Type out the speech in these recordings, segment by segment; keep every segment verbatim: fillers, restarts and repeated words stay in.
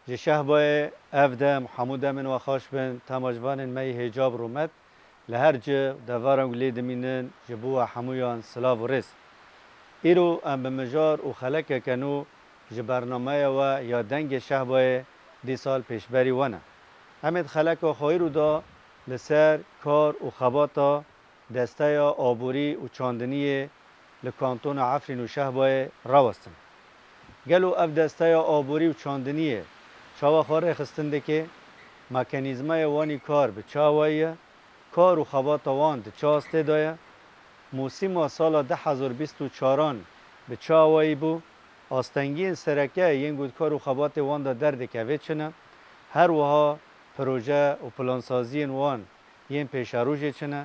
Ji Şehbayê ev dem, hemû demên we xweş bin, temaşvanên me yê hêja bi rûmet. Li her cih devaran ku lê dimînin, ji bo we hemûyan silav û rêz. Îro em bi mijar û xelekeke nû ji bernameya we ya Dengê Şehbayê dîsal pêşberî we ne. Em ê di xeleka xwe îro de li ser kar û xebata Desteya Aborî û Çandiniyê li Kantona Efrîn û Şehbayê rawestin. Gelo ev Desteya Aborî û Çandiniyê çawa xwe rêxistin dike? Mekanîzmaya wanî kar bi çi awayî ye? Kar û xebata wan di çi astê de ye? Mûsîma sala du hezar bîst û çaran bi çi awayî bû? Astengiyên sereke yên ku di kar û xebatê wan de derdikeve çi ne? Her wiha proje û plansaziyên wan yên pêşerojê çi ne?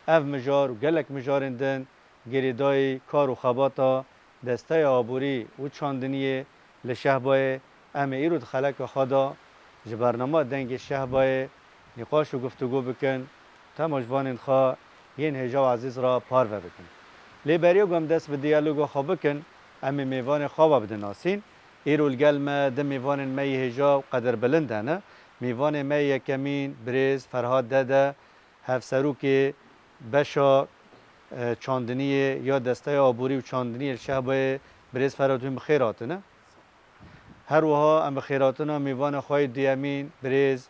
Ev mijar û gelek mijarên din girêdayî kar û xebata Desteya Aborî û Çandiniyê li Şehbayê. Em ê îro di xeleka xwe de ji bernama Dengê Şehbayê nîqaş û guftûgo bikin, temaşvanên xwe yên hêja û ezîz re parve bikin. Lê beriya ku em dest bi diyaloga xwe bikin, em ê mêvanê xwe we bidin nasîn. Îro li gel me du mêvanên me yê hêja û qedirbilind hene. Mêvanê me yê yekemîn birêz Ferhat Dede, hevserokê beşa, e, çandiniyê ya Desteya Aborî û Çandiniyê li Şehbayê, birêz Ferhat, hûn bi xêr hatine. Her wiha em bi xêrhatina mêvanê xwe yê duyemîn, birêz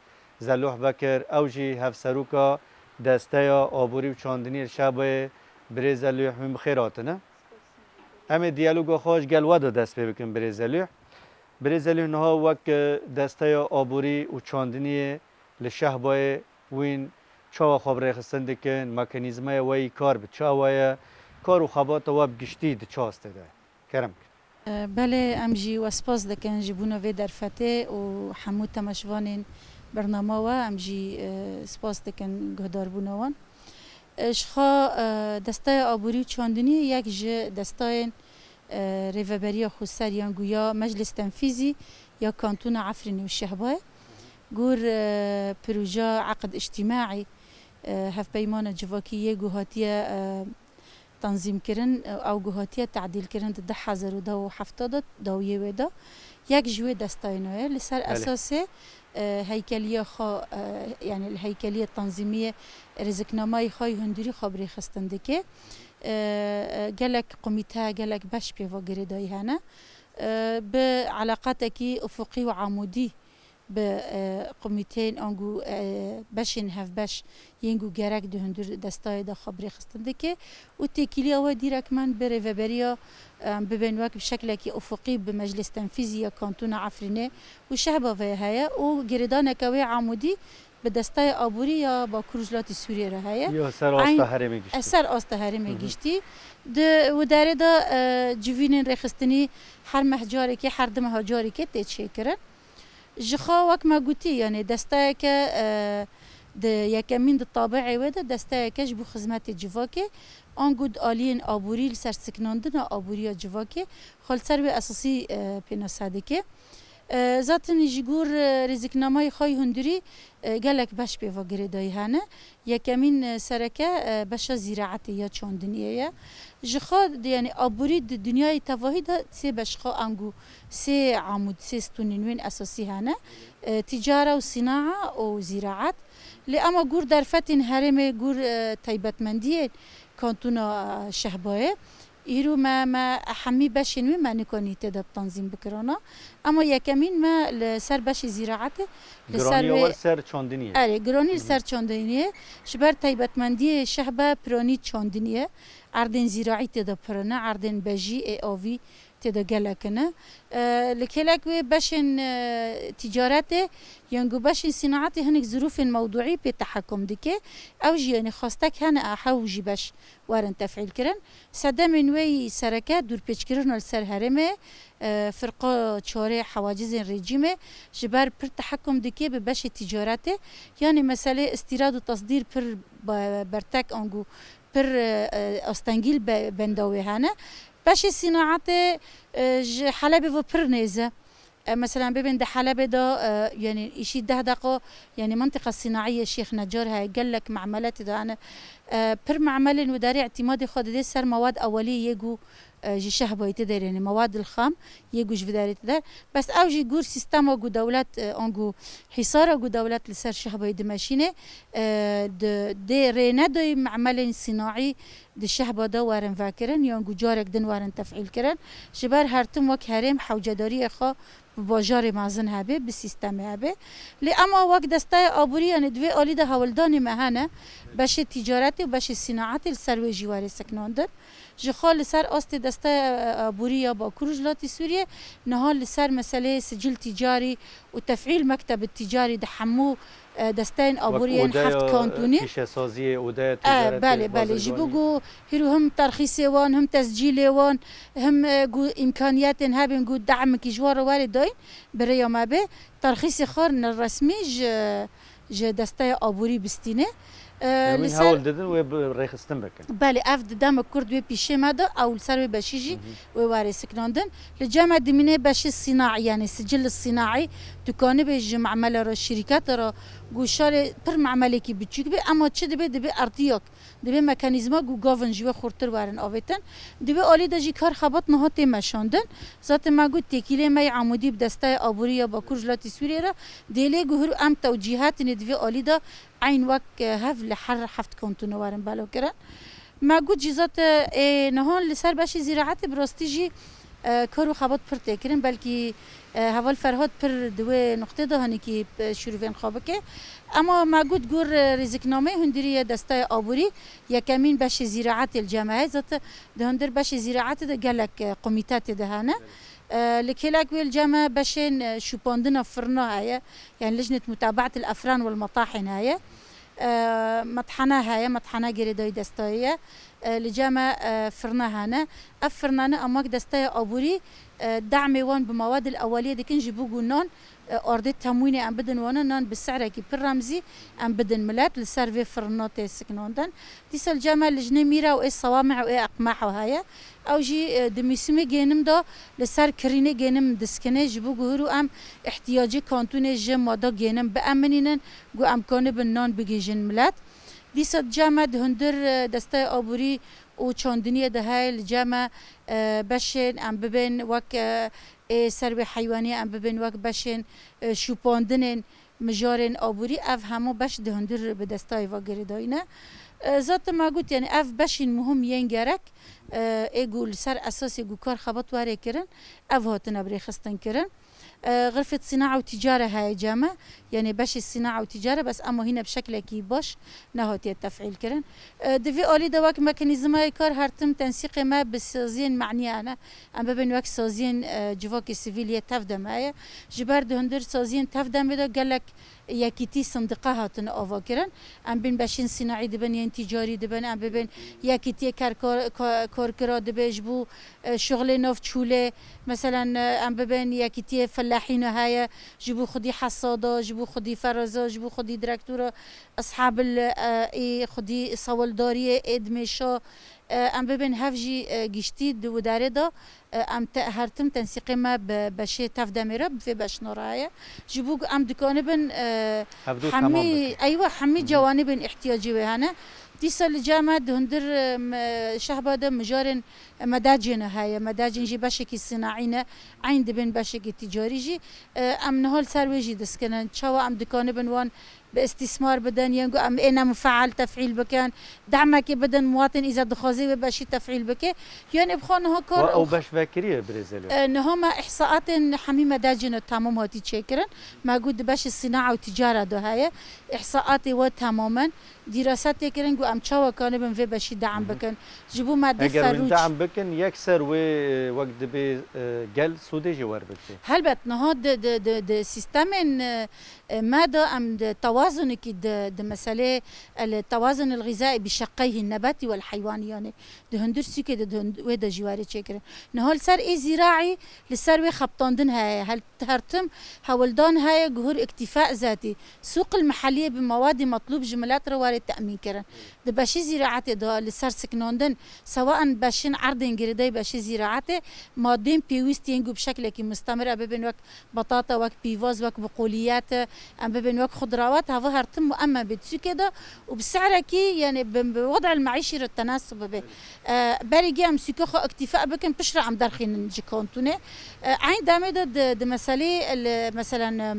Zelûh Bekir, ew jî hevseroka Desteya Aborî û Çandiniyê li Şehbayê, birêz Zelûh, hûn bi xêr hatine. Em ê diyaloga xwe ji gel we de dest pê bikin, birêz Zelûh. Birêz Zelûh, niha wek, e, Desteya Aborî û Çandiniyê li Şehbayê wîn çawa xwe bi rêxistin dikin, mekanîzmaya we yî kar bi çawa ye, kar û xebata we bi giştî di çi astê de ye? Kerem kir. Belê, em jî we spas dikin ji bûna vê derfetê û hemû temaşvanên bernama we, em jî, e, spas dikin guhdarbûna wan. E, ji xwe, e, Desteya Aborî û Çandiniyê yek ji destayên, e, Rêveberiya Xweser yan guya Meclis Tenfîzî ya Kantona Efrînê û Şehbayê. Gor, e, proja eqd îctîmaî, e, hevpeymana civakî yê ku hatiye, e, tanzîmkirin, ew ku hatiye tedîlkirin di du hezar û deh û heft de, dawiyê wê de, yek ji wê destayên wê ye. Li ser Belê. esasê, e, heykeliya xwe, e, yanî li heykeliya tanzîmiyê rêziknamayê xwe yê hundirî xwe bi rêxistin dike. E, e, gelek komîte, gelek beş pê ve girêdayî hene. E, bi eleqatekî ufuqî û amûdî bi, e, komîteyên ango, e, beşên hevbeş yên ku gerek di hundir destayê de xwe bi rêxistin dike û têkiliya we dîrekmen bi rêveberiya, em bibên wek bi şeklekî ufuqî bi Meclis Tenfîzî ya Kantona Efrînê û Şehba ve heye û girêdaneke wê amûdî bi Destaya Aborî ya Bakur Rojhilatî Sûriyê re heye. Ya ser asta Eyn-, herêmê giştî. e, ser asta herêmê Hı hı. giştî. Di widarê de, e, civînên rêxistinî her meh carekê, her du meha carekê tê çêkirin. Ji xwe wek me gotî, yanî destayeke, e, di yekemîn di tabiê wê de destayeke ji bo xizmetê civakê, ango di aliyên aborî li ser siknandina aboriya civakê xwe li ser wê esasî, e, pênase dike. E, zaten ji gor, e, rêziknamayê xwe yê hundirî, e, gelek beş pê ve girêdayî hene. Yekemîn, e, sereke, e, beşa zîraetê ya çandiniyê ye. Ji xwe, yanî aborî di dinyayê tevahî de sê beşqa ango, sê amûd, sê stûnên wên esasî hene. E, tîcara û sînaa û zîraet. Lê ema gor derfetên herêmê, gor, e, taybetmendiyên kantona, e, Şehbayê, îro me, me hemî beşên wê me nikanî tê de bi tanzîm bikirana. Ema yekemîn me li ser beşê zîraetê, li ser Giraniya wê, we li ser çandiniyê. Erê, giranî li Hı hı. ser çandiniyê. Ji ber taybetmendiyê Şehbe piranî çandiniyê. erdên zîraî tê de pir in, erdên bejî ê avî tê de gelek in. E, li kêlek wê beşên, e, tîcaretê yan ku beşên sînaetê hinek zirûfên mewdûî pê tehekum dike. Ew jî, yanî xwestek hene a hew jî beş werin tefîl kirin. Sedemên wê yî sereke dûrpêçkirina li ser herêmê, e, firqa çarê hewacizên rejîmê ji ber pir tehekum dike bi beşê tîcaretê. Yanî meselê îstîrad û tesdîr pir be-, bertek ango pir, e, e, astengî li be-, benda wê hene. Beşê sînaetê, e, ji Helebê ve pir nêz e. E, mesela bibên di Helebê de, e, yanî îşî deh deqa, yanî mintiqa sînaî yê Şêx Necar heye, gelek memele tê de hene. E, pir memelên wê derê îtîmadê xwe didê ser mewad ewelî yê ku, e, ji Şehbayê tê derê, yanî mewad il-xam yê ku ji vê derê tê der. Bes ew jî gor sîstema ku dewlet, e, ango hîsara ku dewlet li ser Şehbayê dimeşîne, e, di, dê rê nedayî memelên sînaî di Şehba de werin vekirin, yan ku carek din werin tefîl kirin. Ji ber her tim wek herêm hewcedariyê xwe bi bajarê mezin hebe, bi sîstemê hebe. Lê ema wek desteya aborî, yanî di vê alî de hewldanê me hene, beşê tîcaretê û beşê sînaetê li ser wê jî were seknandin. Ji xwe li ser astê desteya, e, aborî ya Bakur Rojhilatê Sûriyê, niha li ser meseleyê sicil tîcarî û tefîl mekteb tîcarî di hemû, e, desteyên aborî yên heft kantonî. Pîşesaziyê, odeya E, ticaretê, belê, belê. Ji bo ku hîro him terxîsê wan, him tescîlê wan, him, e, ku îmkaniyetên hebin ku de'mekî ji wan re were dayîn, bi rêya me bê, terxîsê xwe ne resmî ji, ji desteya aborî bistîne. E, Em li ser hewl didin wê bi rêxistin bikin. Belê, ev di demek kurt wê pîşê me de, ew li ser wê beşî jî Hı hı. wê were siknandin. Li cem me dimîne beşê sînaî, yanî sicil sînaî, tu kanibê ji memele re, şirkete re, ku şarê pir memelekî biçûk be, ema çi dibe, dibe erdiyak. Divê mekanîzma ku gavin ji wê xurtir werin avêtin. Di vê alî de jî kar xebat niha tê meşandin. Zaten me got têkilê me yê Amûdî bi desteya aborî ya Bakur Rojhilatê Sûriyê re dê lê guhir û em tewcîhatine di vê alî de eyn wek, e, hev li her heft kantona werin belokirin. Me got jî zaten, e, niha li ser beşê zîraetê bi rastî jî, e, kar û xebat pir tê kirin. Belkî, e, Heval Ferhad pir di wê nuqtê de hinekî, e, şûrivên xwe bike. Ema me got gor, e, rêziknameyê hundirî ye desteya aborî, yekemîn beşê zîraetê li cem me heye. Zaten di hundir beşê zîraetê de gelek, e, komîte tê de hene. E, li kêlek wê li cem me beşên, e, şûpandina firna heye. Yani Lijnet Mutabaat el Efran wel Matahin heye. E, methane heye, methane girêdayî destayê ye. E, li cem me, e, firne hene. Ev firnane em wek desteya aborî, e, demê wan bi mewad el eweliyê dikin ji bo ku nan, e, ardê temwînê em bidin wana, nan bi sehrekî pir remzî em bidin milet, li ser vê firna tê siknandin. Dîsa li cem me lijnê mîra û ê sewameh û ê eqmeha heye. Ew jî, e, di mîsimê gênim de li ser kirînê gênim diskine, ji bo ku hûr û em ihtiyacê kantûnê ji mada gênim bieminînin, ku em kanibin nan bigihîjin milet. Dîsa di cem me di hundir, e, desteya aborî û çandiniyê de heye, li cem me, e, beşên em bibên wek, e, ê ser wê heywaniyê em bibên wek beşên, e, şûpandinên mijarên aborî, ev hemû beş di hundir bi destayê ve girêdayî ne. E, zaten me got, yani ev beşên muhim yên gerek, e, ê ku li ser esasê ku kar xebat were kirin, ev hatine birêxistin kirin. E, xirfet sînaa û tîcare heye cem me, yani beşê sînaa û tîcare, bes ema hîne bi şeklekî baş nehatiye tefîl kirin. E, di vî alî de wek mekanîzmayê kar her tim tensîqê me bi saziyên manî hene. Em bibin wek saziyên, e, civakê sivîl yê tev de me ye. Ji ber di hundir saziyên tev de me de gelek yekîtî sindiqa hatine avakirin. Em bên beşên sînaî dibin, yên tîcarî dibin, em bibin yekîtiyê kerkar-, ka-, karkira dibe ji bo, e, şuxulê nav çûlê. Meselen, e, em bibin yekîtiyê felahîna heye, ji bo xwedî hesada, ji bo xwedî feraza, ji bo xwedî direktora, eshabil, e, ê xwedî sewaldariyê, ê dimêşa, e, em bibên hev jî, e, giştî di widarê de, e, em te-, her tim tensîqê me bi beşê tev demê re bi vê beşna re heye. Ji bo ku em dikanibin, e, Hevdû temam hemî, bikin. eywa, hemî Hı hı. cewanibên ihtiyacê wê hene. Dîsa li cem me di hundir, e, me-, şehba de mijarên medacê ne heye. Medacên jî beşekî sînaî ne, eyn dibên beşekî tîcarî jî. E, em niha li ser wê jî diskinin. Çawa em dikanibin wan bi îstîsmar bidin, yên ku em ê ne mufeal tefîl bikin, demekê bidin muwatên îza dixwazê wê beşî tefîl bike. Yanê bi xwe niha kar Wa ew beş vekiriye birêz Elî? E, niha me îhsaatên hemî me dercîne tamam hatî çêkirin. Me got di beşê sînaa û tîcara de heye. Îhsaatê we tamam in. Dîrase tê kirin ku em çawa kanibin vê beşî deam bikin. Ji bo me dê Eger wîn ferûç. deam bikin, yekser wê, e, wek dibê, e, gel sûdê jî werbigre. Helbet, niha di, di, di, di sîstemên, e, e, me de em di tewazunekî di, di meselê el tewazun el xîzaî bi şeqqeyhî nebetî wel heywanî, yanê di hundir sûkê de, di hund-, wê de jî were çêkirin. Niha li ser ê zîraî, li ser wê xebtandin heye. Hel-, her tim hewldan heye guhur îktîfa zetî. Sûq el mehelliyê bi mewadê metlûb ji milet re were temîn kirin. Di beşî zîraetê de li ser siknandin, sewa en beşên erdên girêdayî beşê zîraetê, madeyên pêwîst yên ku bi şeklekî mustemir e, bibên wek betata, wek pîvaz, wek biqoliyet, em bibên wek xudrawat, hava her tim muemme bê sûkê de û bi sehrekî, yanê bi, bi wed'el meîşî re tenasub bibe. E, berî gê em sûkê xwe îktîfa bikin, piştre em derxînin ji kantûnê. E, eyn demê de di, di meselê li, meselen, e,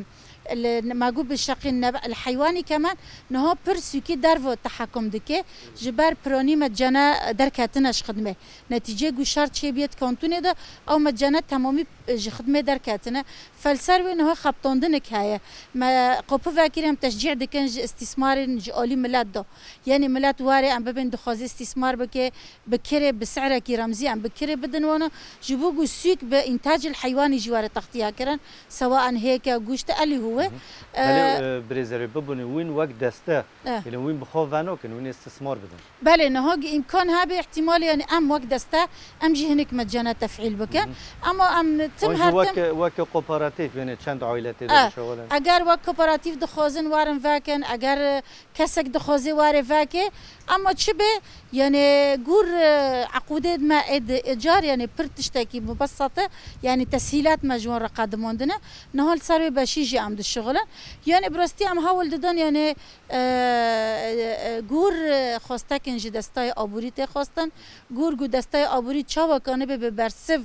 li, me got bi şeqîn nebe-, li heywanî kemen, niha pir sûkî derve tehekum dike. Ji ber piranî me cene derketine ji xidmê. Netîcê ku şer çêbûye di kantûnê de, ew me cene temamî, e, ji xidmê derketine. Felser wê niha xebtandinek heye. Me qopî vekirî em teşcî dikin ji îstîsmarên ji alî milet de. Yanê milet were em bibên dixwaze îstîsmar bike, bi kirê, bi sehrekî remzî em bi kirê bidin wana. Ji bo ku sûk bi întacil heywanî jî were textiya kirin. Sewa en hêk e, goşt e, elî hû wê. Hı hı. E, Belê, e, birêz Elî, bibûnê wîn wek deste. E. Yanê wîn bi xwe venokin, wîn îstîsmar bidin. Belê, niha gi îmkan hebe, îhtîmal, yanî em wek deste, em jî hinek me cene tefîl bikin. Hı hı. Ama em tim Wan jî her wek, tim wek kooperatif, yanî çend aîle tê de Eh, dişewilin. Eger wek kooperatif dixwazin werin vekin, eger, e, kesek dixwaze were veke, ama çi be, yanî gûr, e, eqûdê me ê di, ê car, yanî pir tiştekî mubesat e, yanî teshîlat me ji wan re qedimandine. Niha li ser wê beşî jî em dişixulin. Yanî bi rastî em hewl didin, yanî E, e, e, gûr, e, xwestekên ji destayê aborî tê xwestin. Gûr ku destayê aborî çawa kanibe bi bersiv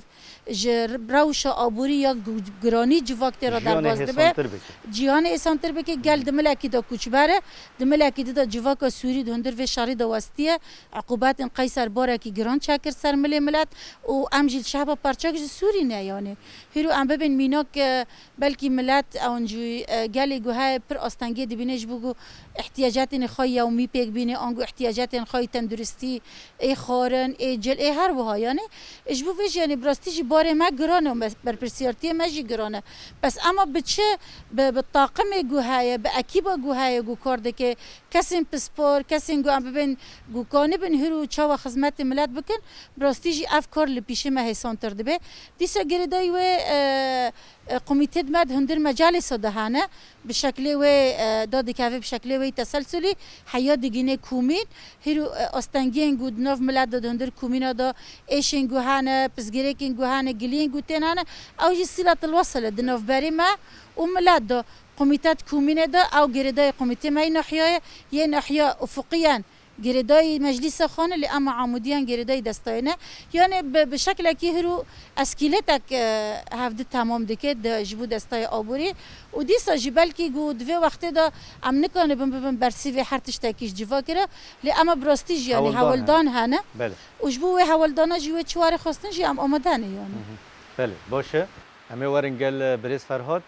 ji rewşa aborî ya gu-, giranî civak tê re Jiyanê derbas dibe. hêsantir bike. Ciyanê êsantir bike, gel di milekî de koçber e. Di milekî di de civaka Sûrî di hundir vê şerî de westiye. Eqûbetên Qeyser barekî giran çekir ser milê milet û em jî li şehba parçek ji Sûrî ne yanî. Hîro em bibên mînak, e, Belkî milet ew jî, e, gelê ku heye pir astengiyê dibîne ji bo ku ihtiyacatên xwe yewmî pêk bîne, ango ihtiyacatên xwe yê tenduristî, ê xwarin, ê cil, ê her wiha yanî. Ji bo vê jî yanî bi rastî jî barê me giran e, me, berpirsiyartiyê me jî giran e. Bes ema bi çi, bi, bi taqimê ku heye, bi ekîba ku heye ku kar dike, kesên pispor, kesên ku em bibên ku kanibin hîro çawa xizmetê milet bikin, bi rastî jî ev kar li pîşê me hêsantir dibe. Dîsa girêdayî wê, e, E, komîtê di me di hundir mecalisa de hene, bi şeklê wê, e, da dikeve, bi şeklê wê teselsulî heya digîne komîn. Hîro, e, astengiyên ku di nav milet de di hundir komîna de êşên ku hene, pirsgirêkên ku hene, giliyên ku tên hene, ew jî sîletul wesel e di navberê me û milet de. Komîte di komînê de, ew girêdayê komîtê me yê nahiyayê, yê nahiya ufuqiyen. Girêdayî meclîsa xwe ne, lê ema amûdiyan girêdayî destayê ne. Yanê bi, bi şeklekî hîro eskîletek, e, hevdi temam dike di, ji bo destayê aborî. Û dîsa jî belkî ku di vê wextê de em nikanibin bibin bersîvê her tiştekî ji civakê re. Lê ema bi rastî jî yanî Hewldan hewldan hene. hene. Belê. Û ji bo wê hewldana jî wê çi were xwestin jî em amade ne yanî. Hı hı. Belê, baş e. Em ê werin gel, e, birêz Ferhat.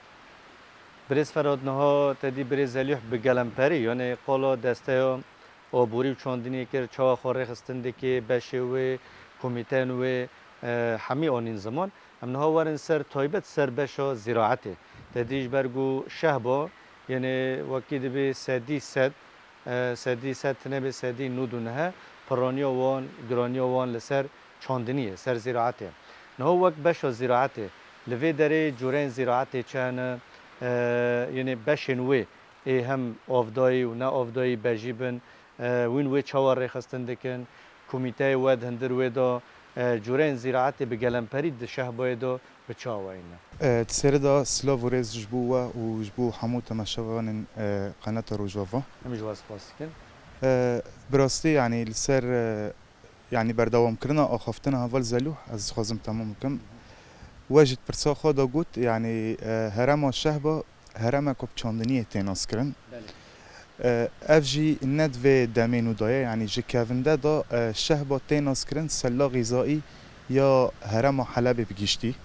Birêz Ferhat, niha te dî birêz Zelîh bi gelemperî, yanê qala desteya aborî û çandiniyê kir, çawa xwe rêxistin dike, beşê wê, komîteyên wê, e, hemî anîn ziman. Em niha werin ser taybet ser beşa zîraetê. Te dî ji ber ku şehba, yanê wekî dibê sedî sed, e, sedî sed tine bê sedî nod û neh, piraniya wan, giraniya wan li ser çandiniyê, ser zîraetê. Niha wek beşa zîraetê, li vê derê cureyên zîraetê çi hene, e, yanê beşên wê ê hem avdayî û ne avdayî bejî bin, e, wîn wê çawa rêxistin dikin, komîteyê we di hundir wê de, e, cureyên zîraetê bi gelemperî di şehbayê de bi çi awayî ne? E, di serê de silav û rêz ji bo we û ji bo hemû temaşevanên, e, Qenata Rojava. Em ji we spas dikin. E, bi rastî, yanî li ser, e, Yanî berdewamkirina axaftina heval Zelûh, ez dixwazim temam bikim. We jî di pirsa xwe de got, yanî, e, herêma Şehba herêmeke bi çandiniyê tê naskirin. Belê. E, ev jî ne di vê demê nû de ye, yanî ji kevinde de, e, şehba tê naskirin sella xîzayî ya herêma Helebê bi giştî.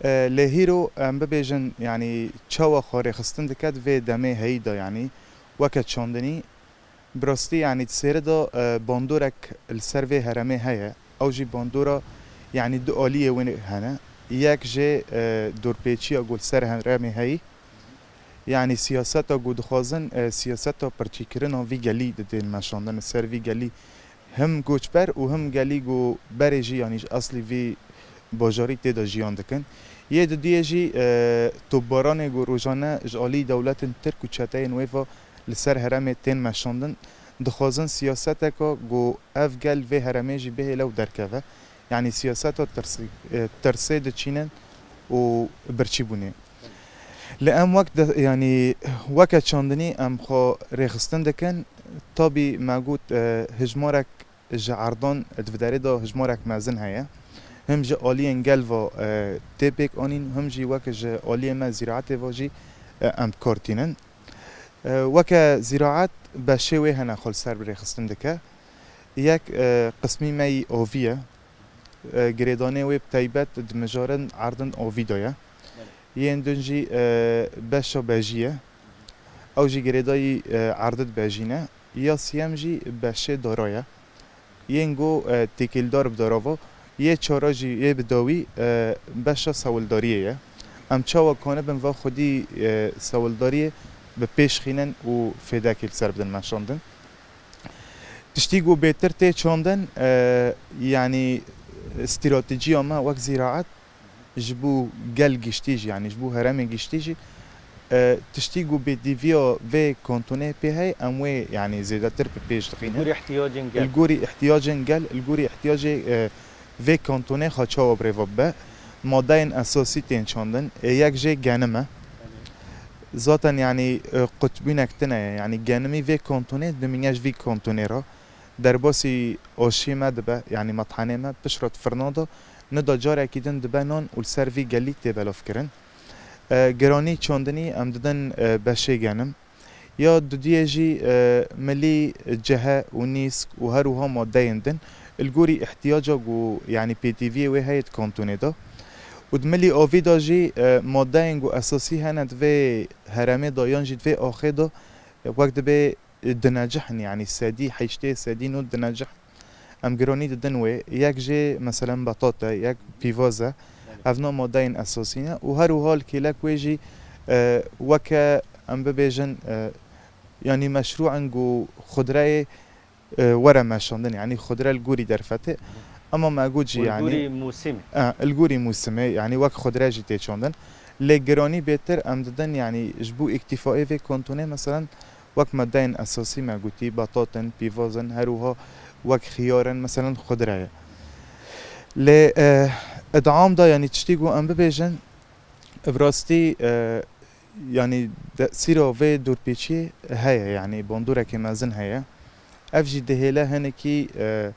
E, lê hîro em bibêjin, yanî çawa xwe rêxistin dike di vê demê heyî de, yanî weke çandinî, bi rastî, yanî di sêre de, e, bandorek li ser vê herêmê heye. Ew jî bandora, yanî du aliyê wê hene. Yek jê, e, dorpêçiya ku li ser herêmê heyî, yanî siyaseta ku dixwazin, e, siyaseta pirçîkirina vî gelî didin meşandin li ser vî gelî, him koçber û him gelî ku berê jî, yanî ji eslî vî bajarî tê de jiyan dikin. Yê didiyê jî, e, topbaranê ku rojane ji alî dewletên Tirk û çeteyên wê ve li ser herêmê tên meşandin, dixwazin siyaseteka ku ev gel vê herêmê jî bihêle û derkeve. Yanî siyaseta tirsî-, e, tirsê diçînin û birçîbûnê. Li em wek de, yanî weke çandinî em xwe rêxistin dikin. Tabî me got, e, hijmarek ji erdan di vê derê de hijmarek mezin heye. Him ji aliyên gel ve, e, tê pêk anîn, him jî weke ji aliyê me zîraetê ve jî, e, em bi kar tînin. E, weke zîraet beşê wê hene xwe li ser bi rêxistin dike. Yek, e, qismî me yî avî ye. E, girêdanê wê bi taybet di mijarin erdin avî de ye. Yên din jî, e, beşa bejî ye. Ew jî girêdayî, e, erdî dibejîne. Ya siyem jî beşê dara ye. Yên ku, e, têkildar bi dara ve. Yê çara jî yê bi dawî, e, beşa sewildariyê ye. Em çawa kanibin va xwedî, e, sewildariyê bi pêş xînin û fêdekê li ser bidin meşandin. Tiştî ku bêtir tê çandin, e, yanî stratejiya me wek zîraet ji bo gel giştî jî, yanî ji bo herêmê giştî jî, e, tiştî ku bêdîviya vê kantonê pê heye, em wê, yanî zêdetir bi pêş dixînin. Li gorî ihtiyacên gel. Li gorî ihtiyacên gel, li gorî ihtiyacê, e, vê kantonê xwe çawa bi rê ve bibe. Madeyên esasî tên çandin. E, yek jê genim e. Zaten, yanî, e, qutbînek tune ye. Yanî genimî vê kantonê dimîne ji vî kantonê re. Derbasî aşiyê me dibe, yanî methenê me, piştre di firna de, nida carekî din dibe nan û li ser vî gelî tê belavkirin. E, giranî çandinî em didin, e, beşê genim. Ya dudiyê jî, e, milî cehe û nîsk û her wiha madeyên din li gorî ihtiyaca ku, yanî pêtiviyê wê heye di kantonê de. Û di milî avî de jî, e, madeyên ku esasî hene di vê herêmê de yan jî di vê axê de, e, wek dibê dinecihin, yanî sedî heştê, sedî nod dinecihin. Em giranî didin wê. Yek jê, meselen, betat e, yek pîvaz e. Belê. Ev na madeyên esasî ne. Û her wiha li kêlek wê jî, e, weke em bibêjin, e, yanî meşrû in ku xudreyê, e, were meşandin, yanî xudre li gorî derfetê. Hı. Ema me got jî, Û li yanî, gorî mûsimê. E, li gorî mûsimê, yanî wek xudre jî tê çandin. Lê giranî bêtir em didin, yanî ji bo îktîfayê vê kantonê, meselen, wek madeyên esasî me gotî, betat in, pîvaz in, her wiha wek xiyar in, meselen xudre ye. Lê, e, di am de, yanî tiştî ku em bibêjin, bi rastî, e, yanî tesîra vê dorpêçiyê heye, yanî bandoreke mezin heye. Ev jî dihêle hinekî, e,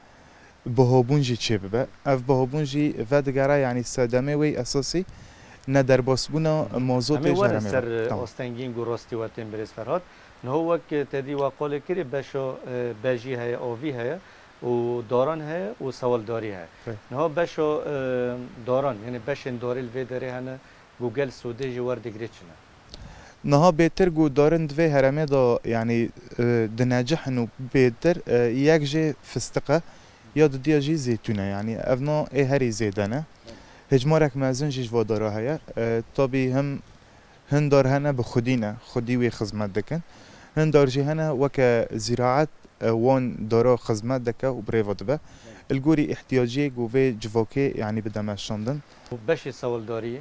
bihabûn jî çêbibe. Ev bihabûn jî vedigere, yanî sedemê wê esasî ne derbasbûna mazotê ji herêmê re. Em ê werin ser, e, Tamam. Astengiyên ku rastî we tên birêz Ferhat. Niha wek, e, te dî we qalê kirî beşa, e, bejî heye, avî heye û daran heye û sewaldarî heye. Rê. Niha beşa, e, daran, yanî beşên darê li vê derê hene ku gel sûdê jî werdigirê çi ne? Niha bêtir ku darin di vê herêmê de, yanî, e, dinecihin û bêtir, e, yek jê fistiq e, ya didiya jî zeytûn e. Yanî ev na ê herî zêde ne. Hejmarek mezin jî ji va dara heye. E, tabî him hin dar hene bi xwedî ne, xwedî wê xizmet dikin. Hin dar jî hene weke zîraet, e, wan dara xizmet dike û bi rê ve dibe. Li gorî ihtiyaciyê ku vê civakê, yanî bide meşandin. Beşê sewildariyê?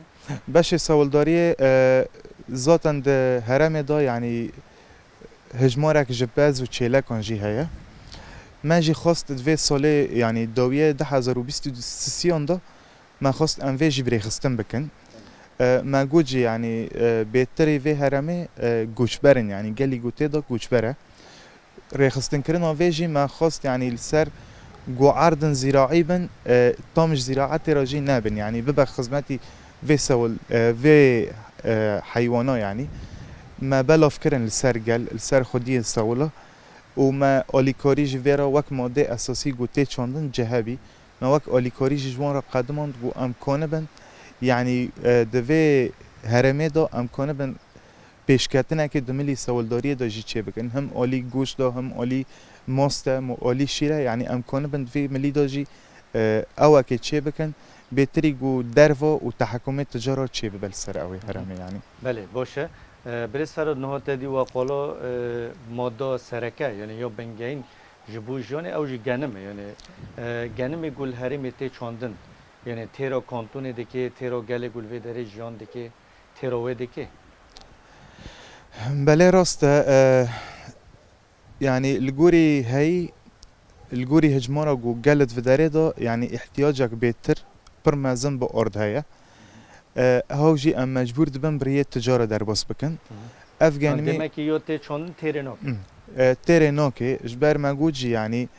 Beşê sewildariyê, e, zaten di herêmê de, yanî hejmarek ji pez û çêlekan jî heye. Me jî xwest di vê salê, yanî dawiyê du hezar û bîst û sisiyan de me xwest em vê jî birêxistin bikin. E, me got jî, yanî, e, bêtirî vê herêmê, e, koçber in, yanî gelî ku tê de koçber e. Rêxistinkirina vê jî me xwest, yanî li ser ku erdin zîraî bin, e, tam ji zîraetê re jî nebin, yanî bibe xizmetî vê sewil, e, vê, e, heywana, yanî. Me belav kirin li ser gel, li ser xwediyên sewila û me alîkarî ji vê re wek madeyê esasî ku tê çandin cihebî. Me wek alîkarî jî ji wan re qedimand ku em kanibin, yanî, e, di vê herêmê de em kanibin pêşketinekê di milî sewildariyê de jî çêbikin. Him alî goş de, him alî mas de, him alî şîr e. Yanî em kanibin di vê milî de jî, e, ewekê çêbikin. Bêtirî ku derva û tehekumê ticara çêbibe li ser ew ê herêmê, yanî. Belê, baş e. E, Birêz Ferhad, niha te dî we qala, e, mada sereke, yanî ya bingehîn ji bo jiyanê, ew jî genim e. Yanî, e, genimê ku li herêmê tê çandin, yanî têra kantonê dike, têra gelê ku li vê derê jiyan dike, têra wê dike? Belê, rast e. E, yanî li gorî heyî, li gorî hicmara ku gel di vê derê de, yanî îhtiyacek bêtir pir mezin bi ard heye. E, hew jî em mecbûr dibin bi rêyê ticara derbas bikin. Hı hı. Ev Ha, genimî demek ki yo tê çandin têrê nake. Hı. E, têrê nake. Ji ber me got jî, yanî,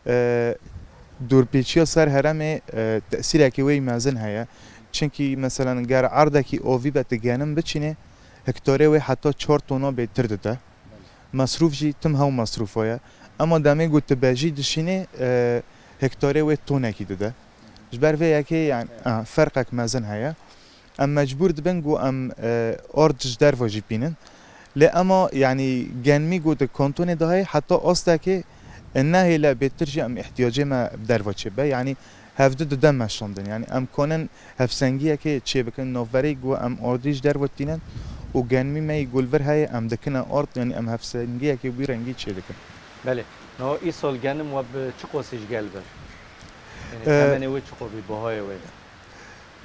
e, dûrpêçiya ser herêmê, e, tesîrekî wê mezin heye. Çimkî, meselen, ger erdekî avî be, tu genim biçînê, hektarê wê heta çar tona bêtir dide. Mesrûf jî tim hew mesrûfa ye. Ema demê ku tu bejî dişînê, e, hektarê wê tonekî dide. Ji ber vê yekê, yani, a, ferqek mezin heye. Em mecbûr dibin ku em, e, ard ji derve jî bînin. Lê ema, yani, genmî ku di kantonê de heye, heta astekê, e, nehêle bêtir jî em ihtiyacê me bi derve çêbe. Yani, hevdu dide meşandin. Yani, em kanin hevsengiyekê çêbikin navberê ku em ardî ji derve tînin û genmî me yî ku li vir heye, em dikine ard, yani, em hevsengiyekê wî rengî çêdikin. Belê. Niha îsal genim we bi çi qasî ji gel bir? Yani, E, temenê wê çi qo bî, bahayê wê de?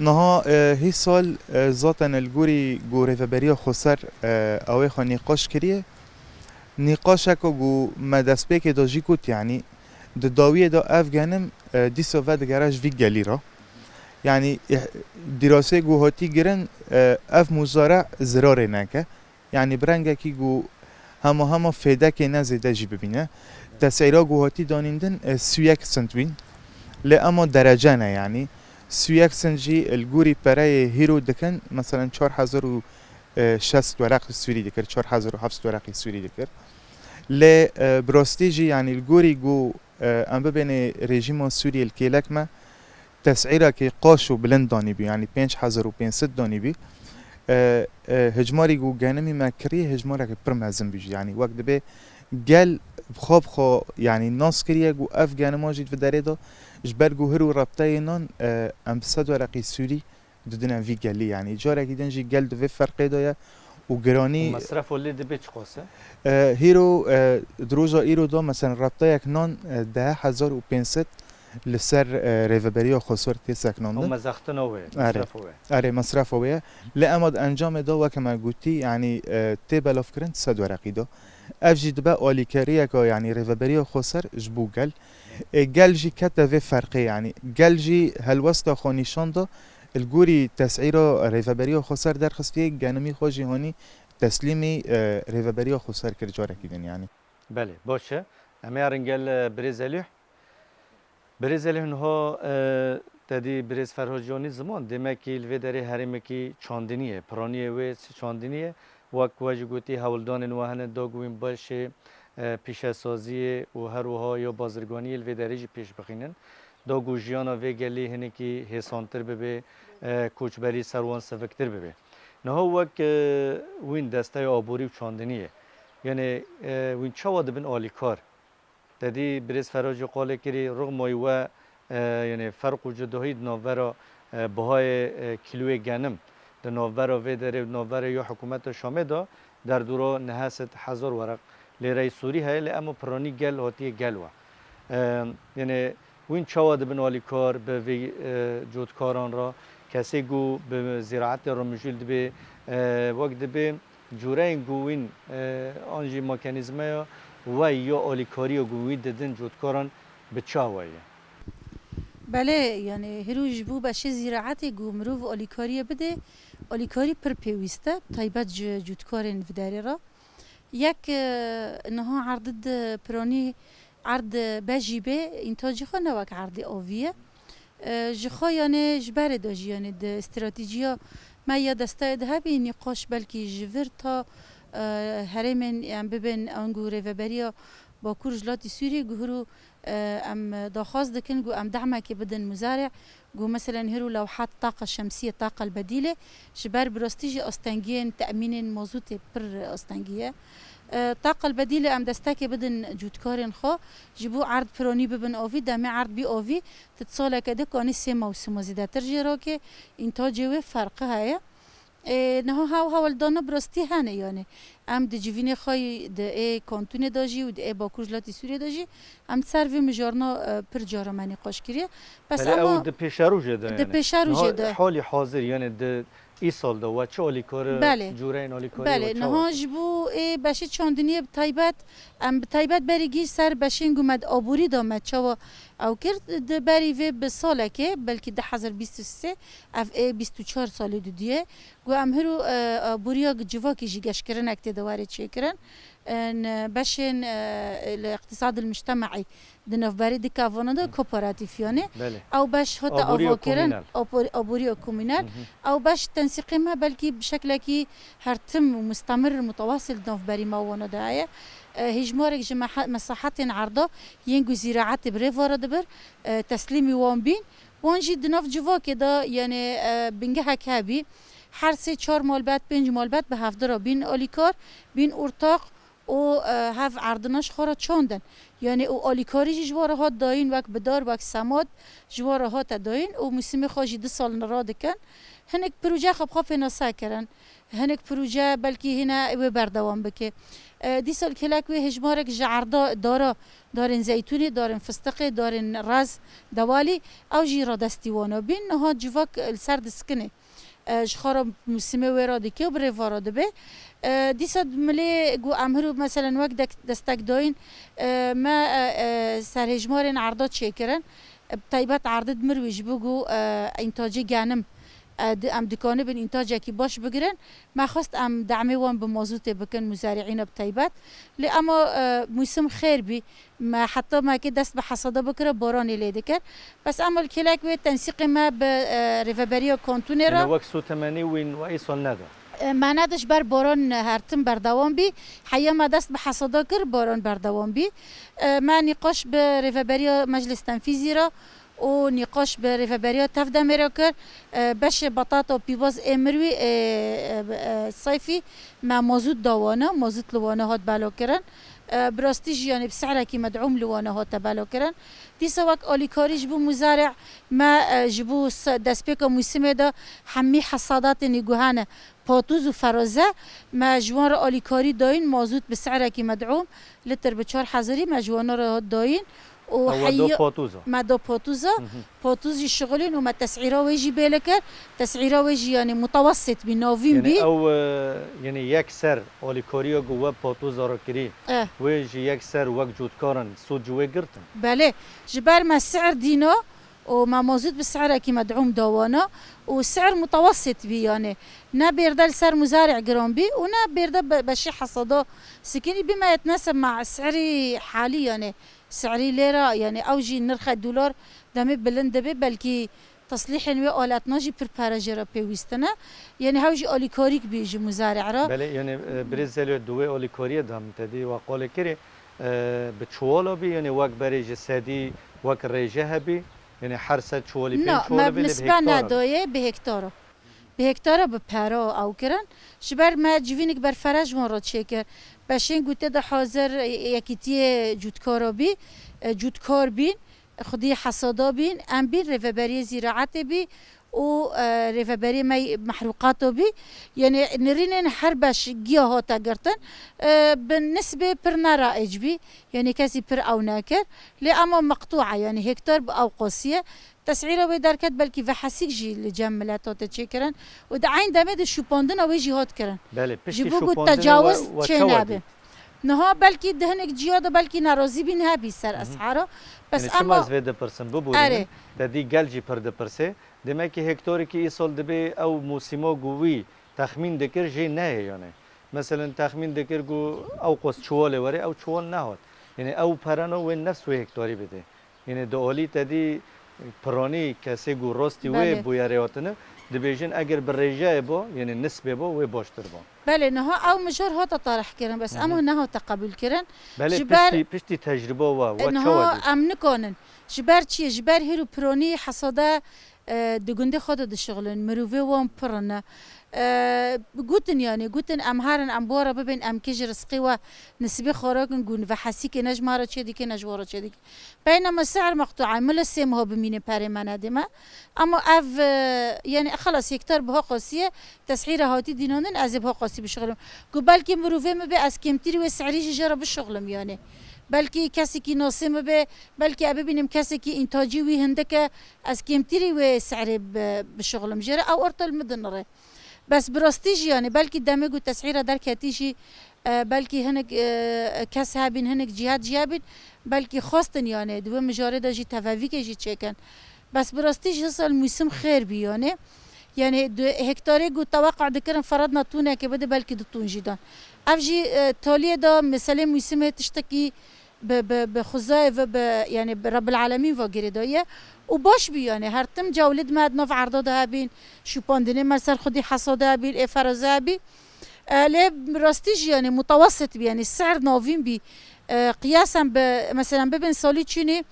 Niha, e, hîsal, e, zaten li gorî ku Rêveberiya Xweser, e, ew ê xwe nîqaş kiriye. Nîqaşeke ku me destpêkê de jî got, yanî di dawiyê de ev genim, e, dîsa vedigere ji vî gelî re. Yanî, e, dîrasê ku hatî girin, e, ev muzare zirarê neke. Yanî bi rengekî ku hema hema fêdekê ne zêde jî bibîne. Tesîra ku hatî danîndin, e, sî û yek sent bîn. Lê ema derece ne yanî. Sî û yek sent jî li gorî pereyê hîro dikin, meselen çar hezar û şêst weraqî Sûrî dikir, çar hezar û heft sed weraqî Sûrî dikir. Lê, e, bi rastî jî, yanî li gorî ku, e, em bibênê rejîma Sûriyê li kêlek me, tesîrekî qaş û bilind danîbû, yanî pênc hezar û pênc sed danîbû. E, e, hicmarî ku genimî me kirî, hicmarekî pir mezin bû jî. Yanî wek dibê gel bi xwe bi xwe, yanî nas kiriye ku ev genima jî di vê derê de ji ber ku hir û rebteyê nan, e, em bi sed weraqî Sûrî didine vî gelî, yanî carekî din jî gel di vê ferqê de ye û giranî. Û mesrefo lê dibe çiqas e? E, hîro, e, di roja îro de, meselen, rebteyek nan, e, deh hezar û pênc sed li ser, e, Rêveberiya Xweser tê seknandin. Ew mezextina wê, Erê. Mesrefa wê. Erê, mesrefa wê ye. Lê ema di encamê de, weke me gotî, yanî, e, tê belavkirin sed weraqî de. Ev jî dibe alîkariyeke, yanî Rêveberiya Xweser ji bo gel. E, gel jî kete vê ferqê, yanî gel jî helwesta xwe nîşan da, li gorî tesîra Rêveberiya Xweser derxistiye, genimî xwe jî hanî teslîmî, e, Rêveberiya Xweser kir carekî din, yanî. Belê, baş e. Em ê herin gel, e, Birêz Elîh. Birêz Elîh, niha, e, te dî Birêz Ferhad jî anî ziman, demekî li vê derê herêmekî çandinî ye, piraniyê wê çandinî ye. Wek we jî gotî, hewldanên we hene da ku wîn beşê, e, pîşesaziyê û her wiha ya bazirganiyê li vê derê jî pêş bixînin. Da ku jiyana vê gelî hinekî hêsantir bibe, e, koçberî ser wan siviktir bibe. Niha wek, e, wîn desteya aborî û çandiniyê. Yanî, e, wîn çawa dibin alîkar? Te dî Birêz Ferhad jî qalê kirî, rixmayî we, e, yanî ferq û cudahî di navbera, e, bihayê, e, kîloyê genim di navbera vê derê û di navbera ya hikûmeta Şamê de derdora neh sed hezar weraq lêreyê Sûrî heye, lê ema piranî gel hatiye gel we. E, yanî wîn çawa dibin alîkar bi vê, e, cotkaran re? Kesê ku bi zîraetê re mijûl dibe, e, wek dibe cûreyên ku wîn, e, an jî mekanîzmeya we ya alîkariya ku wî didin cotkaran bi çawa ye? Belê, yanî hîro ji bo beşê zîraetê ku mirov alîkariyê bide, alîkarî pir pêwîst e, taybet ji cotkarên vî derê re. Yek, e, niha erdî di piranî erd bejî bê, întacî xwe ne wek erdê avî ye. E, ji xwe, yanî ji berê de jî, yanî di stratejiya me ya desteyê de hebî nîqaş belkî ji vir ta E, herêmên em bibin, ango rêveberiya Bakur ji latî Sûriyê guhir û, e, em daxwaz dikin ku em dehmekê bidin muzarê, ku meselen hir û lewhat taqa şemsiyê, taqa bedîlê, ji ber bi rastî jî astengiyên te'mînên mazûtê pir astengî ye. E, taqa bedîlê em destekê bidin cûtkarên xwe, ji bo erd piranî bibin avî, demê erd bî avî, tu di saleke de kanî sê mewsima zêdetir jê rakê, întacê wê ferqi heye. Ê, niha hew hewldana bi rastî hene, yanî em di civînê xwe yî di ê kantûnê de jî û di ê Bakur ji latî Sûriyê de jî em ser vê mijarna, e, pir cara me nîqaş kiriye. Bes Hele ema ew di pêşerojê de di yani. Pêşerojê Niha de. Halî hazir yani di îsal de we çi alîkar, Belê. Cûreyên alîkarî Belê, we çawa niha dikin? Ji bo ê beşê çandiniyê bi taybet, em bi taybet berî gî ser beşên ku me di aborî de me çawa ew kir, di berî vê bi salekê, belkî du hezar bîst û sê, ev ê bîst û çar salê didiyê, ku em hir û, e, e, bûriya civakî jî geşkirinek tê de were çêkirin. E, n-, beşên, e, li îqtîsadil mictemeî di navberî di kevana de kooperatîf yanê. Belê. Ew beş hate Aboriya avakirin, komînal. Abor-, aboriya komînal. Hı hı. Ew beş tensîqê me belkî bi şeklekî her tim û mustemir, mutewasîl di navberî me wana de heye. E, hêjmarek ji meha-, mesahetên erda yên ku zîraetê bi rê vara dibir, e, teslîmî wan bîn. Wan jî di nav civakê de, yanî, e, bingehek hebî, her sê çar malbet, pênc malbet bi hevdira bîn alîkar, bîn ortaq û, e, hev erdina ji xwe re çandin. Yanî û alîkarî jî ji wan re hat dayîn, wek bidar, wek semad ji wan re hate dayîn û mûsimê xwe jî du sal nira dikin. Hinek proje xwe bi xwe pênase kirin. Hinek proje belkî hîne wê berdewam bike. E, dîsa li kêlek wê hêjmarek ji erda dara, darên zeytûnê, darên fistiqê, darên rez, dewalî, ew jî radestî wana bîn. Niha civak li ser diskinê. E, ji xwe re mûsimê wê re dike û bi rê va re dibe. E, dîsa milê ku em hir û meselen wek dek-, destek dayîn, e, me, e, e, serhêjmarên erda çêkirin. E, bi taybet erdê di Mirwî ji bo ku, e, întacê genim, e, di-, em dikanibin întacekî baş bigirin. Me xwest em demê wan bi mazûtê bikin, muzerîîna bi taybet. Lê ema, e, mûsim xêr bî. Me heta mekê dest bi hesada bikire, baranê lê dikir. Bes ema li kêlek wê tensîqê me bi, e, rêveberiya kantûnê re. Yanî wek sotemenî wîn we îsal neda? E, me neda ji ber baran her tim berdewam bî. Heya me dest bi hesada kir, baran berdewam bî. E, me nîqaş bi rêveberiya Meclis Tenfîzî re û nîqaş bi rêveberiya Tevdemê re kir. E, beşê betata pîvaz ê Mirwî, ê, e, e, Seyfî me mazût da wana, mazût li wana hat belakirin. E, bi rastî jî, yanî bi sehrekî med'ûm li wana hate belakirin. Dîsa wek alîkarî ji bo muzerî me, e, ji bo se-, destpêka mûsimê de hemî hesadatên ku hene, patûz û feraze, me ji wan re alîkarî dayîn, mazût bi sehrekî med'ûm, litir bi çar hezarî me ji wana re dayîn. Û Ew we do heyî-, patûza. me do patûza, Mhm. patûz jî şixulîn û me tes'îra wê jî bêle kir. Tes'îra wê jî, yanî mutewessit bî, navîn Yanî bî. ew, e, yanî yekser alîkariya ku we patûza re kirî, Eh. wê jî yekser wek cotkaran sûd ji wê girtin? Belê, ji ber me si'r dîna û me mazût bi si'rekî med'ûm da wana û si'r mutewessit bî, yanî ne bêrde li ser muzerî giran bî û ne bêrde be-, beşî hesada sikinî bî me yet nesib me si'rî halî, yanî si'rî lêra, yanî ew jî nirxê dolar demê bilind dibe, belkî teslîhên wê aletna jî pir pere jê re pêwîst in e. Yanî hew jî alîkarîk bî ji muzerî re. Belê, yanî, e, birêz Zelî, di wê alîkariyê de min te dî we qalê kirê, e, bi çiwala bî, yanî wek berê ji sedî wek rêje hebî, yanî her sed çiwalî pênc Na, çiwal me bi bê, lê bi nisbe hektar e. nedaye, bi hektar e. Bi hektar e, bi pere ew kirin. Ji ber me civînik berfere ji wan re çêkir. Beşên ku tê de hazir, e, yekîtiyê cûtkara bî, e, cûtkar bîn, xwedî hesada bîn, em bîn rêveberiyê zîraetê bî û, e, rêveberiyê me mehrûqato bî. Yanî nirînên her beş giya hate girtin, e, bi nisbê pir ne raîc bî. Yanî kesî pir ew nekir. Lê ema meqtû e, yanî hektar bi ew qasî ye. Tes'îra wê derket, belkî vehesîk jî li cem milet hate çêkirin û di eyn demê de şûpandina wê jî hat kirin. Belê, piştî Ji bo ku şûpandinê tecawuz we, we çê çawa nebe. dît? Niha belkî di hinek ciya de belkî nerazî bîn hebî ser Mhm. es'ara. Bes Yanî çima ema ez vê dipirsim, biborînin, Erê. te dî gel jî pir dipirsê. Demekî hektarekî îsal dibê ew mûsîma ku wî texmîn dikir jê neyê yanî. Meselen texmîn dikir ku ew qas çiwalê were, ew çiwal nehat. Yanî ew perena wê nefs wê hektarî bidê. Yanî di alî te dî piranî kesê ku rastî wê Belê. bûyerê hatine, dibêjin eger bi rêjeyê ba, yanî nisbê ba, wê baştir ba. Belê, niha ew mijar hate tarih kirin, bes Hı hı. em nehate qebûl kirin. Belê, Ji ber piştî, piştî tecrüba we, we çawa Niha dît? em nikanin. Ji ber çi? Ji ber hîr û pironî hesada, e, di gundê xwe de dişixulin. Mirovê wan pir in. E, gotin, yanî, gotin, em herin, em bi we re bibên, em kê ji rizqê we nisibê xwe rakin, gun ve hesîkê ne ji me re çê dike, ne ji we re çê dike. Beynema si'r meqtu'a, mile sê meha bimîne perê me nedê me. Ama ev, e, yanî, xelas, hektar biha qasî ye, tes'îra hatî dînandin, ez ê biha qasî bişixulim. Ku belkî mirovê min bê, ez kêmtirî wê si'rî jî jê re bişixulim, yanî. Belkî kesekî nasê min bê, belkî ez bibînim kesekî întacî wî hindik e, ez kêmtirî wê si'rê bi-, bişixulim jê re, ew orta li min dinire. Bes bi rastî jî, yanî, belkî demê ku tes'îra derketî jî, e, belkî hinek, e, kes hebîn, hinek cîhat jî hebîn, belkî xwestin, yanî, di wê mijarê de jî tevevîkê jî çêkin. Bes bi rastî jî hisa li mûsim xêr bî, yanî. Yanî, di hektarê ku teweqqa dikirin feradna tûnekê bide, belkî du tûn jî dan. Ev jî, e, taliyê de meselê mûsimê tiştekî bi, bi, bi xuzayê ve, bi, yanî, bi Rebbil Alemîn ve girêdayî ye. Û baş bî, yanî, her tim cewlid me di nav erda de hebîn, şûpandinê me ser xwedî hesada hebîn, ê feraze hebî. E, lê rastî jî, yanî, mutawessit bî, yanî, si'r navîn bî. E, qiyasen bi, meselen, bibin salî çûnî,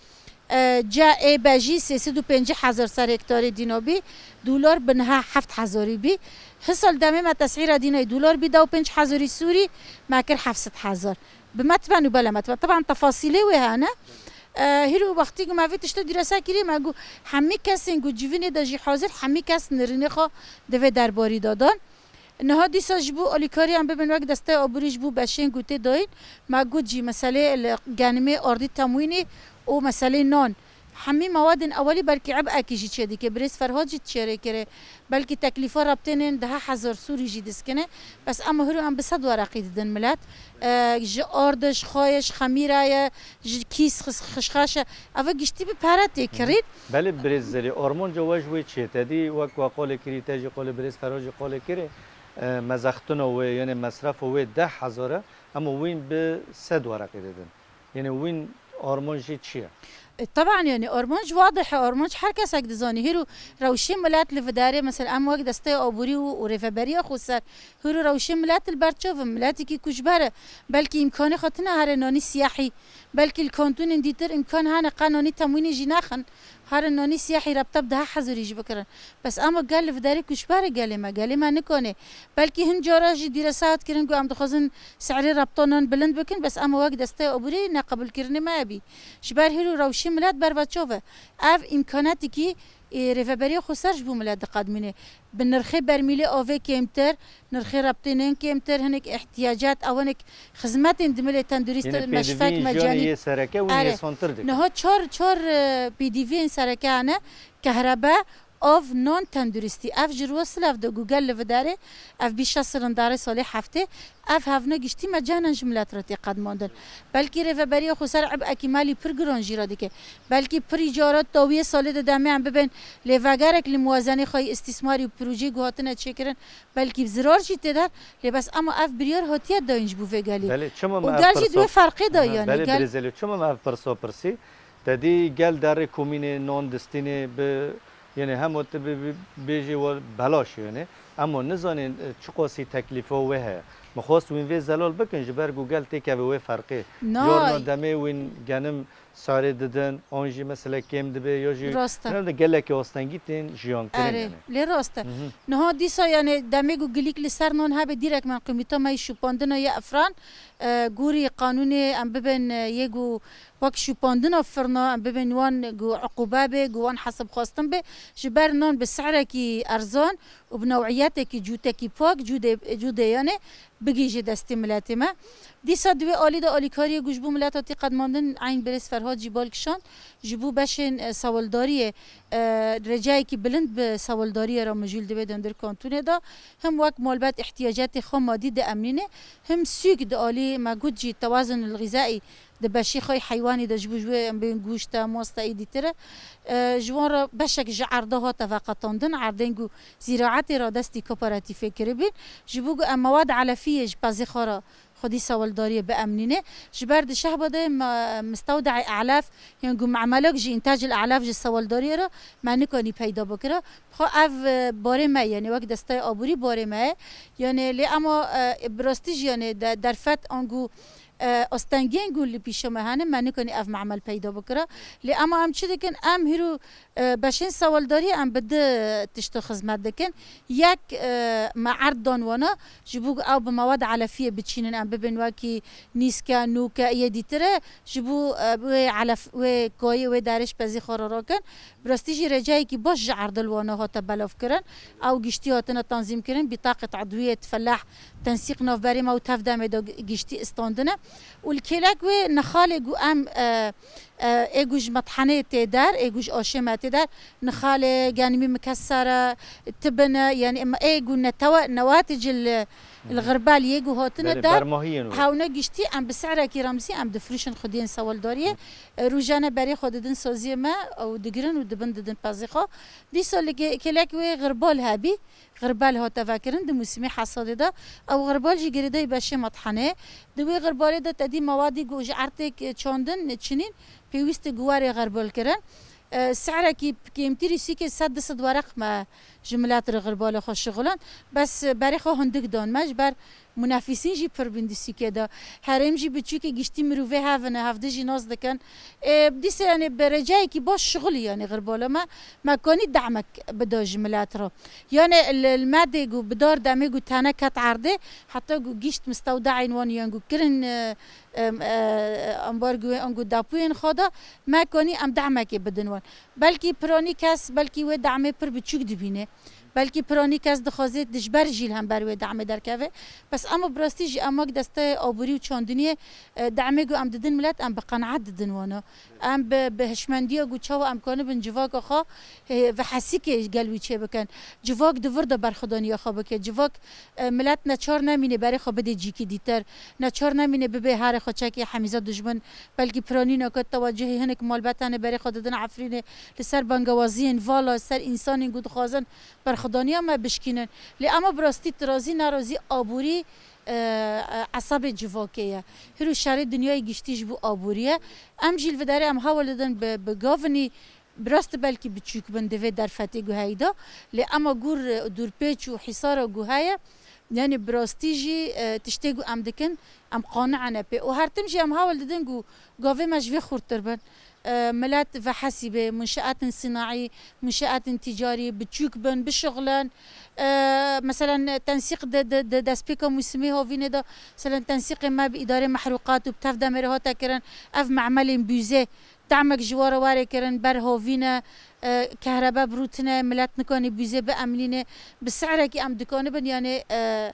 e, ce ê bejî sê sed û pêncî hezar ser hektarê dîna bî, dolar bi niha heft hezarî bî. Hisa li demê me tes'îra dînayê dolar bî da û pênc hezarî sûrî, me kir heft sed hezar. Bi metben û bela metben. Teban tefasîlê wê hene. E, hîro wextî ku me vê tişta dîresa kirî, me got, hemî kesên ku civînê de jî hazir, hemî kes nirînê xwe di vê derbarî de dan. Niha dîsa ji bo alîkariyan bibin wek desteya aborî ji bo beşên ku tê dayîn, me got jî meselê li genimê, ardî temwînî û meselê nan. Hemî mewadên ewelî belkî ibekî jî çêdike, birêz Ferhad jî çêrê kirê. Belkî teklîfa rebtênên deha hezar sûrî jî diskine. Bes em hiro em bi sed wereqî didin milet. E, ji ardiş, xayiş, xemîra ye, ji kîs xis-, xişxaş e. Eva giştî bi pere tê kirîn. Belê birêz Zelî, armanca we ji wê çi ye? Te dî wek we qolê kirî, te jî qolê birêz Ferhad jî qolê kirê. E, mezextina wê, yanê mesrefa wê deh hezar e, em wîn bi sed wereqî didin. Yanî wîn armanc jî çi ye? E, teban, yanî armanc wadih e, armanc her kesek dizanî. Hîro rewşê milet li vidarê, mesela em wek desteya aborî û, û rêveberiya xweser, hîro rewşê milet li ber çav in, miletekî koçber e. Belkî îmkanê xwe tune here nanî siyahî, belkî li kantûnên dîtir îmkan hene qe nanî temwînê jî nexin. Herin nanî siyahî rebte bi deha hezarî jî bikirin. Bes ama gel li vidarê koçber e gelê me, gelê me nikanê. Belkî hin cara jî dîresa hat kirin ku em dixwazin si'rê rebta nan bilind bikin, bes ama wek desteya aborî ne qebûlkirinê me hebî. Ji ber hîro rewşê milet berve çav e. Ev îmkanetekî, ê, rêveberiya xweser ji bo milet diqedmîne. Bi nirxê bermîlê avê kêmtir, nirxê rebtênên kêmtir, hinek îhtiyacet, ew hinek xizmetên di milê tendurîst Yine meşfek pêdivîn jiyanê mecani. Yê sereke wî Erê. Yêsantir dikin. Niha çar, çar, e, pêdiviyên sereke hene, kehrebe, av, nan, tendurîstî. Ev ji ro silav de Google li vidarê, ev bî şeş silindarê salê heftê, ev hevna giştî me cehnen ji milet re tê qedmandin. Belkî rêveberiya xweser ibekî malî pir giran jî re dike. Belkî pirî cara dawiyê salê de demê em bibên lêvegerek li muwazenê xwe yê îstîsmarî û projeyê ku hatine çêkirin, belkî zirar jî tê de, lê bes ema ev biryar hatiye dayîn ji bo vê gelî. Belê, çima me Û ev gel jî di wê pirsa-, ferqê de Aha, yanî, belê, gel birêzelê, çima me ev pirsa pirsî? Te dî gel derê komînê nan distînê bi, yanî hema tu bi, bi, bêjî we belaş yanî. Ema nizanên, e, çiqasî teklîfa wê heye. Min xwest wîn vê zelal bikin ji ber ku gel têkeve wê ferqê. Na. Carna demê wîn genim sarê didin, an jî mesele kêm dibe ya jî Rast e. Hinek de gelekî astengî tên jiyan kirin Erê, yanî. Lê rast e. Mhm. Niha dîsa yanî demê ku gilîk li ser nan hebe dîrek me komîta me yê şûpandina yê efran, e, gorî qanûnê em bibên, e, yê ku wek şûpandina firna em bibên wan ku uqûbe bê, ku wan hesab xwestin bê, ji ber nan bi si'rekî erzan û bi new'iyetekî cûtekî pak, cûdê, cûdê yanê bigihîje destê miletê me. Dîsa di wê alî de alîkariyê ku ji bo mileta tê qedmandin, eyn birêz Ferhad jî bal kişand, ji bo beşên, e, sewildariyê, e, rêcayekî bilind bi sewildariyê re mijûl dibe di hundir kantûnê de. Him wek malbet îhtiyacetê xwe madî diemnîne, him sûk di alî me got jî tewazun el-xizaî di beşî xwe yê heywanî de ji bo ji wê em bên goşt e, mast e, ê dîtir e. E, ji wan re beşek ji erda hate veqetandin, erdên ku zîraetê radestî kooperatîfê kiribîn. Ji bo ku em mewad elefiyê ji pezê xwe re xwedî sewaldariyê biemnîne. Ji ber di şehba de me, mistewde'ê elaf, yan ku me'melok ji întacil elaf ji sewaldariyê re me nikanî peyda bikira. Xwe ev, e, barê me, yanî wek desteyê aborî barê me ye. Yanî lê ema, e, bi rastî jî, yanî de-, derfet anku, e, astengiyên ku li pîşa me hene, me nikanî ev me'mel peyda bikira. Lê ema em çi dikin? Em hîro, e, beşên sewaldariyê em bi du tişto xizmet dikin. Yek, e, me erd dan wana, ji bo ku ew bi mewad elefiyê biçînin, em bibin wekî nîske, nûke, yê dîtire, ji bo, e, wê elef, wê kayê, wê derê ji pezî xwe re rakin. Bi rastî jî receyekî baş ji erdê li wana hate belavkirin. Ew giştî hatine tanzîmkirin, bîtaqet edwiyê, felah, tensîq navberê me û tev demê de giştî istandine. Û li kêlek wê nixalê ku em, e, e, ê ku ji methenê tê der, ê ku ji aşê me tê der, nixalê, genimî mikesere, tibine, yanî em ê ku netewe, newatê cil, li Hı hı. xirbal yê ku hatine Belê, der, bermahiyên wê. Hewne giştî em bi sehrekî remzî em difirûşin xwediyên sewaldariyê. Hı. E, rojane berê xwe didin saziyê me û digirin û dibin didin pezê xwe. Dîsa li ke-, kêlek wê xirbal hebî. Xirbal hate vekirin di mûsimê hesadê de. Ew xirbal jî girêdayî beşê methenê. Di wê xirbalê de tedî mewadî ku ji erdê çandin çinîn, pêwîst e ku were xirbalkirin. E, sehrekî kêmtirî sûkê sed du sed wereq me ji milet re xirbalê xwe şixulan. Bes berê xwe hindik dan me, ji ber munafîsîn jî pir bûn di sûkê de. Herêm jî biçûkê giştî mirovê hev in, hevdî jî nas dikin. E, dîsa, yanî, bi receyekî baş şixulî, yanî, xirbala me, me kanî demek bida ji milet re. Yanî, li, li me dê ku bi dar demê ku tene ket erdê, heta ku gişt mistewde'ên wan yan ku kirin, e, em, e, ambargoyê an ku depûyên xwe de, me kanî em demekê bidin wan. Belkî piranî kes, belkî wê demê pir biçûk dibîne. Belkî piranî kes dixwaze di ji ber jî li hember wê demê derkeve. Bes ema bi rastî jî em wek desteyê aborî û çandiniyê, e, demê ku em didin milet, em bi qenaet didin wana. Em bi, bi hişmendiya ku çawa em kanibin civaka xwe, e, vehesîkê gel wî çêbikin. Civak di vir de berxwedaniya xwe bike. Civak, e, milet neçar nemîne berê xwe bidê cîkî dîtir. Neçar nemîne bibê herê xwe çekê hemîza dijmin. Belkî piranî nake tewecihê hinek malbetanê berê xwe didin Efrînê. Li ser bangewaziyên vala, ser însanên ku dixwazin berxwedaniya me bişkînin. Lê ema bi rastî tirazî nerazî aborî, e, e, esabê civakê ye. Hîro şerê dinyayê giştî ji bo aborî ye. Em jî li vê derê em hewl didin bi, bi gavinî bi rastî belkî biçûk bin di vê derfetê ku heyî de. Lê ema gor, e, dûrpêç û hîsara ku heye, yanî bi rastî jî, e, tiştê ku em dikin, em qani'ine pê. Û her tim jî em hewl didin ku gavê me ji vê xurttir bin. E, milet vehesîbe, munşeatên sînaî, munşeatên tîcarî, biçûk bin, bişixulin. E, meselen, tensîq di, di, di destpêka mûsimê havînê de, meselen, tensîqê me bi îdarê mehrûqat û bi tev demê re hate kirin. Ev me'melên bûzê, demek ji wa re were kirin, ber havîne, e, kehrebe bi rû tine, milet nikanî bûzê biemnîne. Bi sehrekî em dikanibin, yanî, e,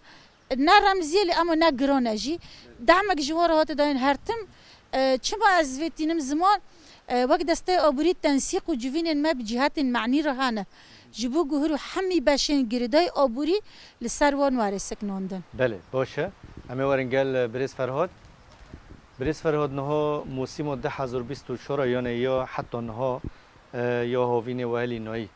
ne remzî ye lê ema ne giran e jî. Demek ji wan re hate dayîn her tim. E, çima ez vê tînim ziman? E, wek desteyê aborî tensîq û civînên me bi cîhatên menî re hene. Ji bo ku hîro hemî beşên girêdayî aborî li ser wan were seknandin. Belê, baş e. Em ê werin gel, e, birêz Ferhad. Birêz Ferhad, niha mûsîma du hezar bîst û çar a, yanê ya heta niha, e, ya havînê we helî nayî.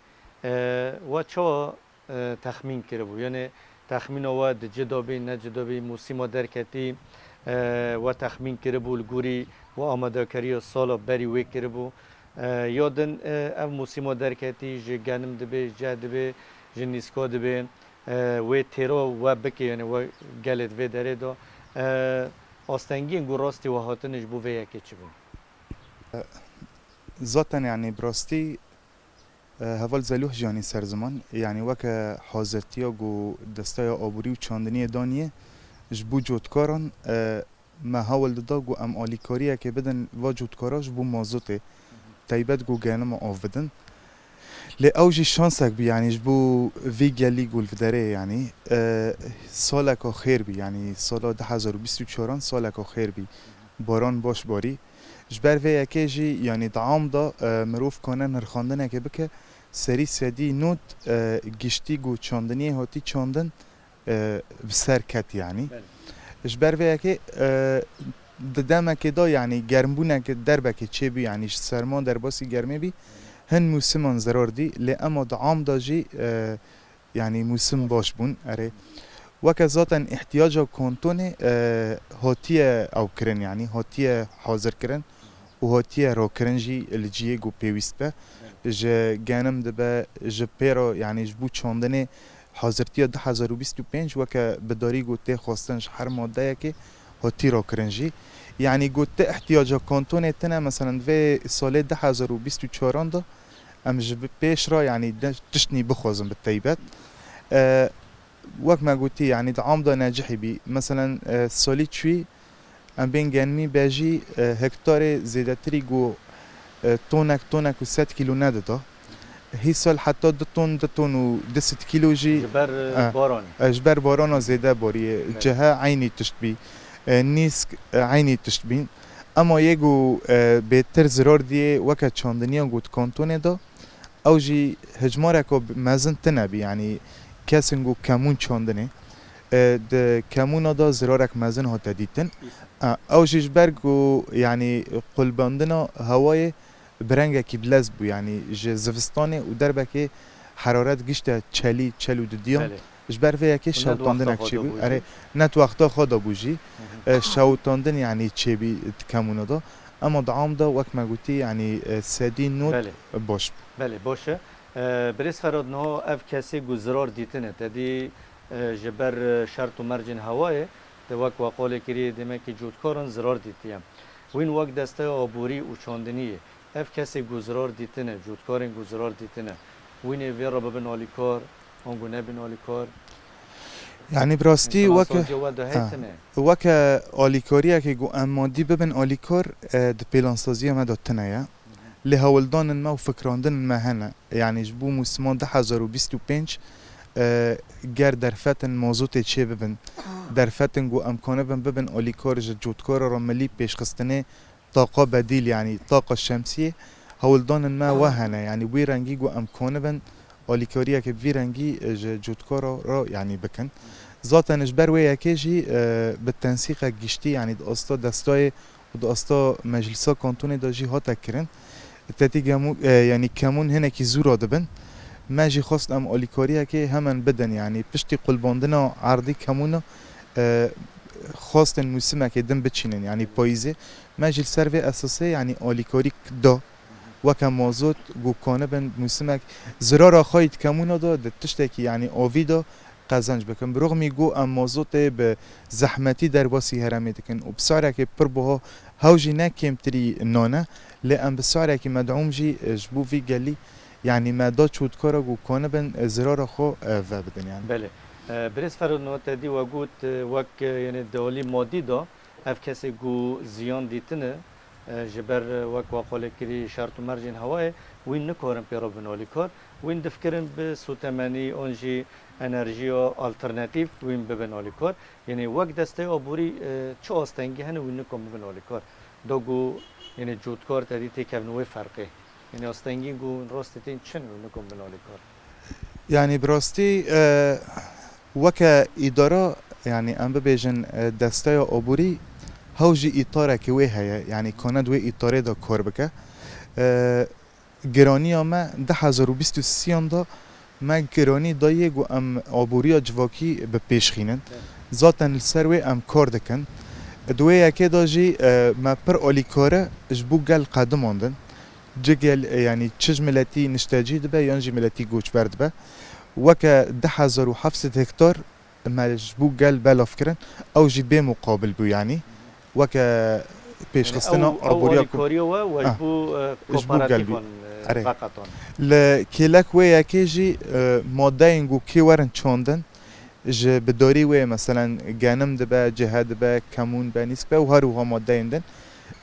E, we çawa e, texmîn kiribû. Yanî texmîna we di cida bî, ne cida bî, mûsîma derketî, e, we texmîn kiribû li gorî we amadekariya sala berî wê kiribû. E, ya din, e, ev mûsîma derketî ji genim dibê, ji ceh dibê, ji nîska dibê, e, wê têra we bike, yanî we gelê di vê derê de, e, astengiyên ku rastî we hatine ji bo vê yekê çi bûn? Zaten, yanî, bi rastî, e, heval Zelûh jî anî ser ziman, yanî weke hazirtiya ku Desteya Aborî û Çandiniyê daniye ji bo cotkaran, e, me hewl dida ku em alîkariyekê bidin va cotkara ji bo mazotê, teybet ku genima av bidin. Lê ew jî şansek bî, yanî ji bo vî gelî ku li vê derê, yanî, e, saleka xêr bî, yanî sala du hezar û bîst û çaran saleka xêr bî. Baran baş barî. Ji ber vê yekê jî, yanî di am de, e, mirov kane nirxandinekê bike, serî sedî nod, e, giştî ku çandiniyê hatî çandin, e, bi ser ket, yanî. Belê. Ji ber vê yekê, e, di demekê de, yanî germbûneke derbekê çêbû, yanî ji serma derbasî germê bî, hin mûsiman zerar dî, lê ema di am de jî, e, yanî mûsim baş bûn, erê. Weke zaten îhtiyaca kantonê, e, hatiye ew kirin, yanî hatiye hazir kirin û hatiye rakirin jî li cihê ku pêwîst be. Ji genim dibe, ji pêro, yanî ji bo çandinê hazirtiya du hezar û bîst û pênc weke bidarî ku tê xwestin ji her madeyekê hatî rakirin jî. Yanî ku ti îhtiyaca kantonê tine, meselen, vê salê du hezar û bîst û çaran de em ji bi pêş re, yanî de tiştnî bixwazin bi teybet. E, Wek me gotî, yanî di am de necihî bî. Meselen, e, salî çûyî em bên genimî bejî, e, hektarê zêdetirî ku, e, tonek, tonek û sed kîlo nedida. Hî sal heta du ton, du ton û du sed kîlo jî, Ji ber, e, e, baranê. e, ji ber barana zêde boriye. Evet. Cehe eynî tişt bî. E, nîsk, e, eynî tişt bîn. Ema yê ku, e, bêtir zirar diyê weke çandiniyan ku di kantonê de, ew jî hicmareka bi-, mezin tine bî, yanî kesên ku kemûn çandinê, e, di kemûna de zirarek mezin hate dîtin. Îsa. E, ew jî ji ber ku, yanî, qulbandina hewayê bi rengekî bilez bû, yanî ji zivistanê û derbekê heraret gişte çelî, çel û didiyan. Belê. Ji ber vê yekê Hûn ne di wexta şewtandinek xwe çêbû. de bû Erê, jî? ne di wexta xwe de bû jî. Hı hı. E, şewtandin, yanî çêbî di kemûna de. Ema di am de, wek me gotî, yanî, e, sedî nod Belê. baş bû. Belê, baş e. E, Birêz Ferhat, niha ev kesê ku zirar dîtine, te dî, e, ji ber, e, şert û mercên hewayê, te wek we qolê kiriye, demekî cotkaran zirar dîtiye. Wîn wek desteya aborî û çandiniyê, ev kesê ku zirar dîtine, cotkarên ku zirar dîtine, wînê vê re bibin alîkar, ango nebin alîkar? Yanî bi rastî weke, Pêlansazîya we de heye ha. tine? Weke alîkariyekê ku em madî bibin alîkar, e, di pêlansaziya me de tine ye. Lê hewldanên me û fikrandinên me hene. Yanî ji bo mûsima du hezar û bîst û pênc, e, ger derfetên mazotê çê bibin, derfetên ku em kanibin bibin alîkar ji cotkara re milî pêşxistinê taqa bedîl, yanî taqa şemsiyê, hewldanên me we hene. Yanî wî rengî ku em kanibin alîkariyeke bi vî rengî, e, ji cotkara re, yanî bikin. Zaten ji ber wê yekê jî, e, bi tensîqek giştî, yanî di asta destayê û di asta meclisa kantonê de jî hate kirin. Tetî gemû-, e, yanî kemûn hinekî zû radibin. Me jî xwest em alîkariyekê hemen bidin, yanî piştî qulbandina erdî kemûna, e, xwestin mûsimekê din biçînin, yanî payîzê. Me jî li ser vê esasê, yanî alîkarî da. Weke mazot ku kanibin mûsimek zirara xwe yî di kemûna de, di tiştekî, yanî avî de qezenc bikin. Bi rixmî ku em mazotê bi zehmetî derbasî herêmê dikin û bi sarekê pir buha hew jî ne kêmtirî nan e, lê em bi sarekî medûm jî, e, ji bo vî gelî, yanî me da çotkara ku kanibin, e, zirara xwe, e, vebidin, yanî. Belê. E, Birêz Ferhat, niha te dî we got, e, wek, e, yanî di alî madî de ev kesê ku ziyan dîtine, e, ji ber, e, wek we qolê kirî şert û mercên hewayê, wî nikarin pê re bin alîkar. Wîn difikirin bi sotemenî an jî enerjiya alternatîf wîn bibin alîkar. Yanî wek desteyê aborî, e, çi astengî hene wî nikan bibin alîkar? Da ku, yanî cotkar te dî têkevin wê ferqê. Yanî astengî ku rastê tên çin wî nikan bin alîkar? Yanî bi rastî, e, weke îdara, yanî em bibêjin, e, desteya aborî, hew jî îtarekî wê heye, yanî kane di wê îtarê de kar bike. E, giraniya me du hezar û bîst û sêyan de me giranî dayê ku em aboriya civakî bi pêş xînin. Evet. Zaten li ser wê em kar dikin. Di wê yekê de jî, e, me pir alîkare ji bo gel qedimandin. Ci gel, e, yanî çi ji miletî niştecî dibe yan jî miletî goçber dibe. Weke du hezar û heft sed hektar me ji bo gel belav kirin, ew jî bê muqabil bû, yanî weke pêşxistina Yanî ew, ew aboriya ku alîkariya we, we ji Ah, bo, e, ji bo gel bî. kooperatîfan, e, Erê. veqetan. Li kêlek wê yekê jî, e, madeyên ku kê werin çandin, ji bidarî wê, meselen, genim dibe, cehe dibe, kemûn be, nîsk be û her wiha madeyên din.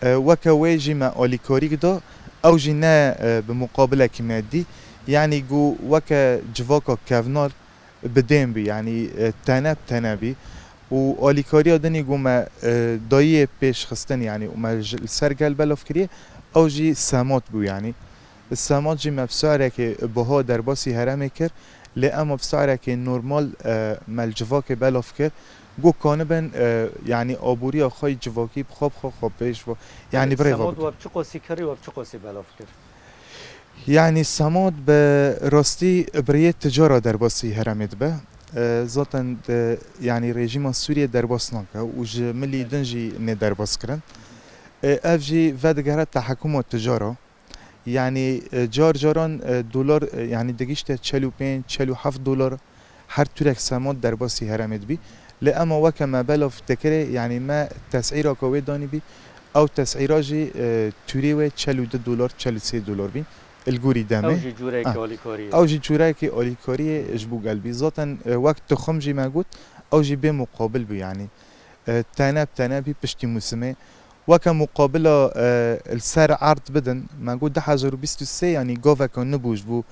E, weke wê jî me alîkarîk da, ew jî ne, e, bi muqabilekî me dî. Yanî ku weke civaka kevnar bi dên bî, yanî, e, tene bi tene bî. Û alîkariya dinî ku me, e, dayiyê pêş xistin, yanî û me ji, li ser gel belav kiriye, ew jî semat bû, yanî. Semat jî me bi sarekê buha derbasî herêmê kir, lê ema bi sarekê normal, e, me li civakê belav kir, ku kanibin, e, yanî aboriya xwe yî civakî bi xwe bi xwe xwe pêş ve, yanî Belê, birêve Semat bidin. we bi çi qasî kirî, we bi çi qasî belav kir? Yanî semat bi rastî bi rêyê ticara derbasî herêmê dibe. E, zaten, e, yanî rejîma Sûriyê derbas nake û ji milî din jî nê derbas kirin. E, ev jî vedigere tehekuma tijara. Yanî, e, car caran, e, dolar, e, yanî digişte çel û pênc, çel û heft dolar her tûrek semat derbasî herêmê dibî. Lê ema weke me belav te kirê, yanî me tesîraka wê danîbî, ew tesîra jî, e, tûrê wê çel û du dolar, çel û sê dolar bî. Li gorî demê. Ew jî cûrekî Ah. alîkariyê. Ew jî cûrekî alîkariyê ji bo gel bî. Zaten, e, wek tuxum jî me got, ew jî bê muqabil bû, yanî, e, tene bi tene bî piştî mûsimê. Weke muqabila, e, li ser erd bidin, me got du hezar û bîst û sê, yanî gaveka nû bû ji bo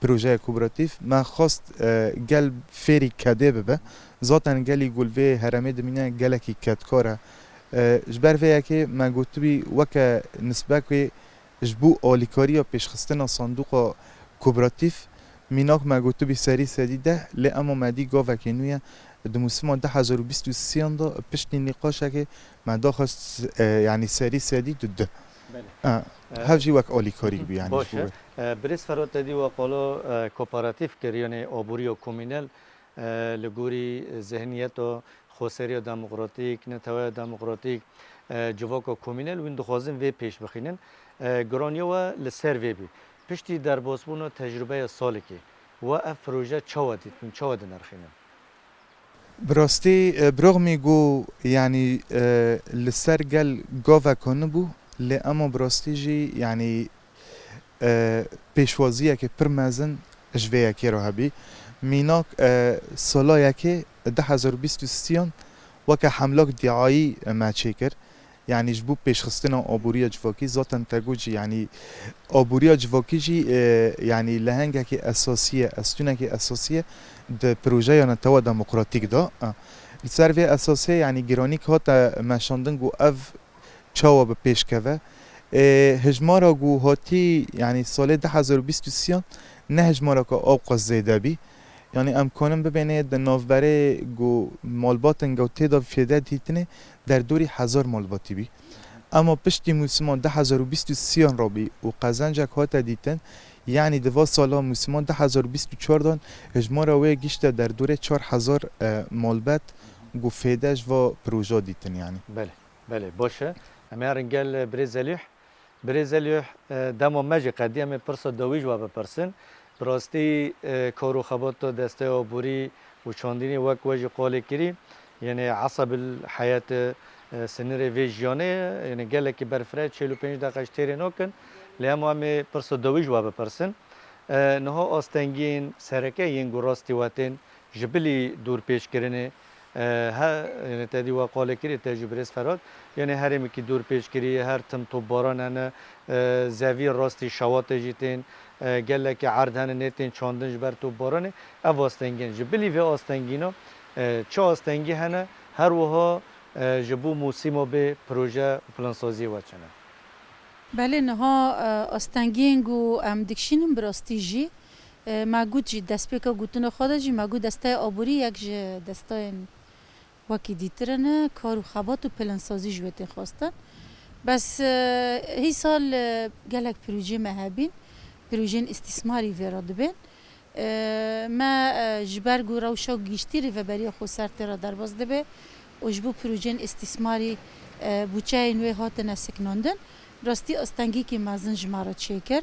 projeya kooperatîf. Me xwest, e, gel fêrî kedê bibe. Zaten gelî ku li vê herêmê dimîne gelekî kedkar e. E, ji ber vê yekê me gotibî weke nisbekê ji bo alîkariya pêşxistina sanduqa kooperatîf, mînak me gotibî serî sedî deh, lê ema me dî gavekê nû ye. Di mûsima du hezar û bîst û sêyan de piştî nîqaşekê me daxist, e, yanî serî sedî du deh. Belê. E, E, hev jî wek alîkarî bû, yanî baş ji bo e. wê. E, Birêz Ferhat te dî we qala, e, kooperatîf kir, yanî aboriya komînel, e, li gorî zihniyeta xweseriya demokratîk, neteweya demokratîk, e, civaka komînel wîn dixwazin vê pêş bixînin. E, giraniya we li ser vê bî. Piştî derbasbûna tecrûbeya salekê, we ev proje çawa dîtin, çawa dinirxînin? Bi rastî, e, biroxmî ku, yanî, e, li ser gel gaveka nû bû, lê ema bi rastî jî, yanî, e, pêşwaziyekê pir mezin ji vê yekê re hebî. Mînak, e, sala yekê du hezar û bîst û sêyan weke hemlak dîayî me çêkir. Yanî ji bo pêşxistina aboriya civakî, zaten te got jî, yanî aboriya civakî jî, e, yanî lehengekî esasî ye, estûnekî esasî ye di projeya netewa demokratîk de. E, li ser vê esasê, yanî giranîk hate meşandin ku ev çawa bi pêş keve. Ê, hejmara ku hatî, yanî salê du hezar û bîst û sêyan ne hejmareke ewqas zêde bî. Yanî em kanin bibênê di navberê ku malbatên ku tê de fêde dîtinê derdorî hezar malbatî bî. Ema piştî mûsima du hezar û bîst û sêyan re bî û qezencek hate dîtin, yanî di va sala mûsima du hezar û bîst û çar de hejmara wê gişte derdorê çar hezar, e, malbat ku fêde ji va proja dîtin, yanî. Belê. Belê, baş e. Em ê herin gel, e, Birêz Zelîh. Birêz Zelîh, e, dema me jî qedî em ê pirsa dawî ji we bipirsin. Bi rastî, e, kar û xebata Desteya Aborî û Çandinî wek we jî qalê kirî, yanî esabil heyet, e, sinirê vê jiyanê ye, yanî gelekî berfireh, çil û pênc deqe ji têrê nakin. Lê hema em ê pirsa dawî ji we bipirsin. E, niha astengiyên sereke yên ku rastî we tên, ji bilî dorpêçkirinê, e, he, yanî te dî we qalê kirî, te jî Birêz Ferhat, yanî herêmekî dorpêçkirî ye, her tim topbaran hene, e, zevî rastî şewatê jî tên, e, gelekî erd hene nêtên çandin ji ber topbaranê. Ev astengîn, ji bilî vê astengîna, e, çi astengî hene, her wiha, e, ji bo mûsîma bê proje û plansaziyê we çi ne? Belê, niha, e, astengiyên ku em dikişînin bi rastî jî, e, me got jî, destpêka gotina xwe de jî me got desteya aborî yek ji destayên wekî dîtir in, kar û xebat û plansazî ji wê tê xwestin. Bes, e, hî sal, e, gelek projê me hebîn, projên îstîsmarî vê re dibên. E, me, e, ji ber ku rewşa giştî rêveberiya xweser tê re derbas dibe û ji bo projeyên îstîsmarî, e, bûçeyên wê hatine seknandin, rastî astengîkî mezin ji me re çêkir.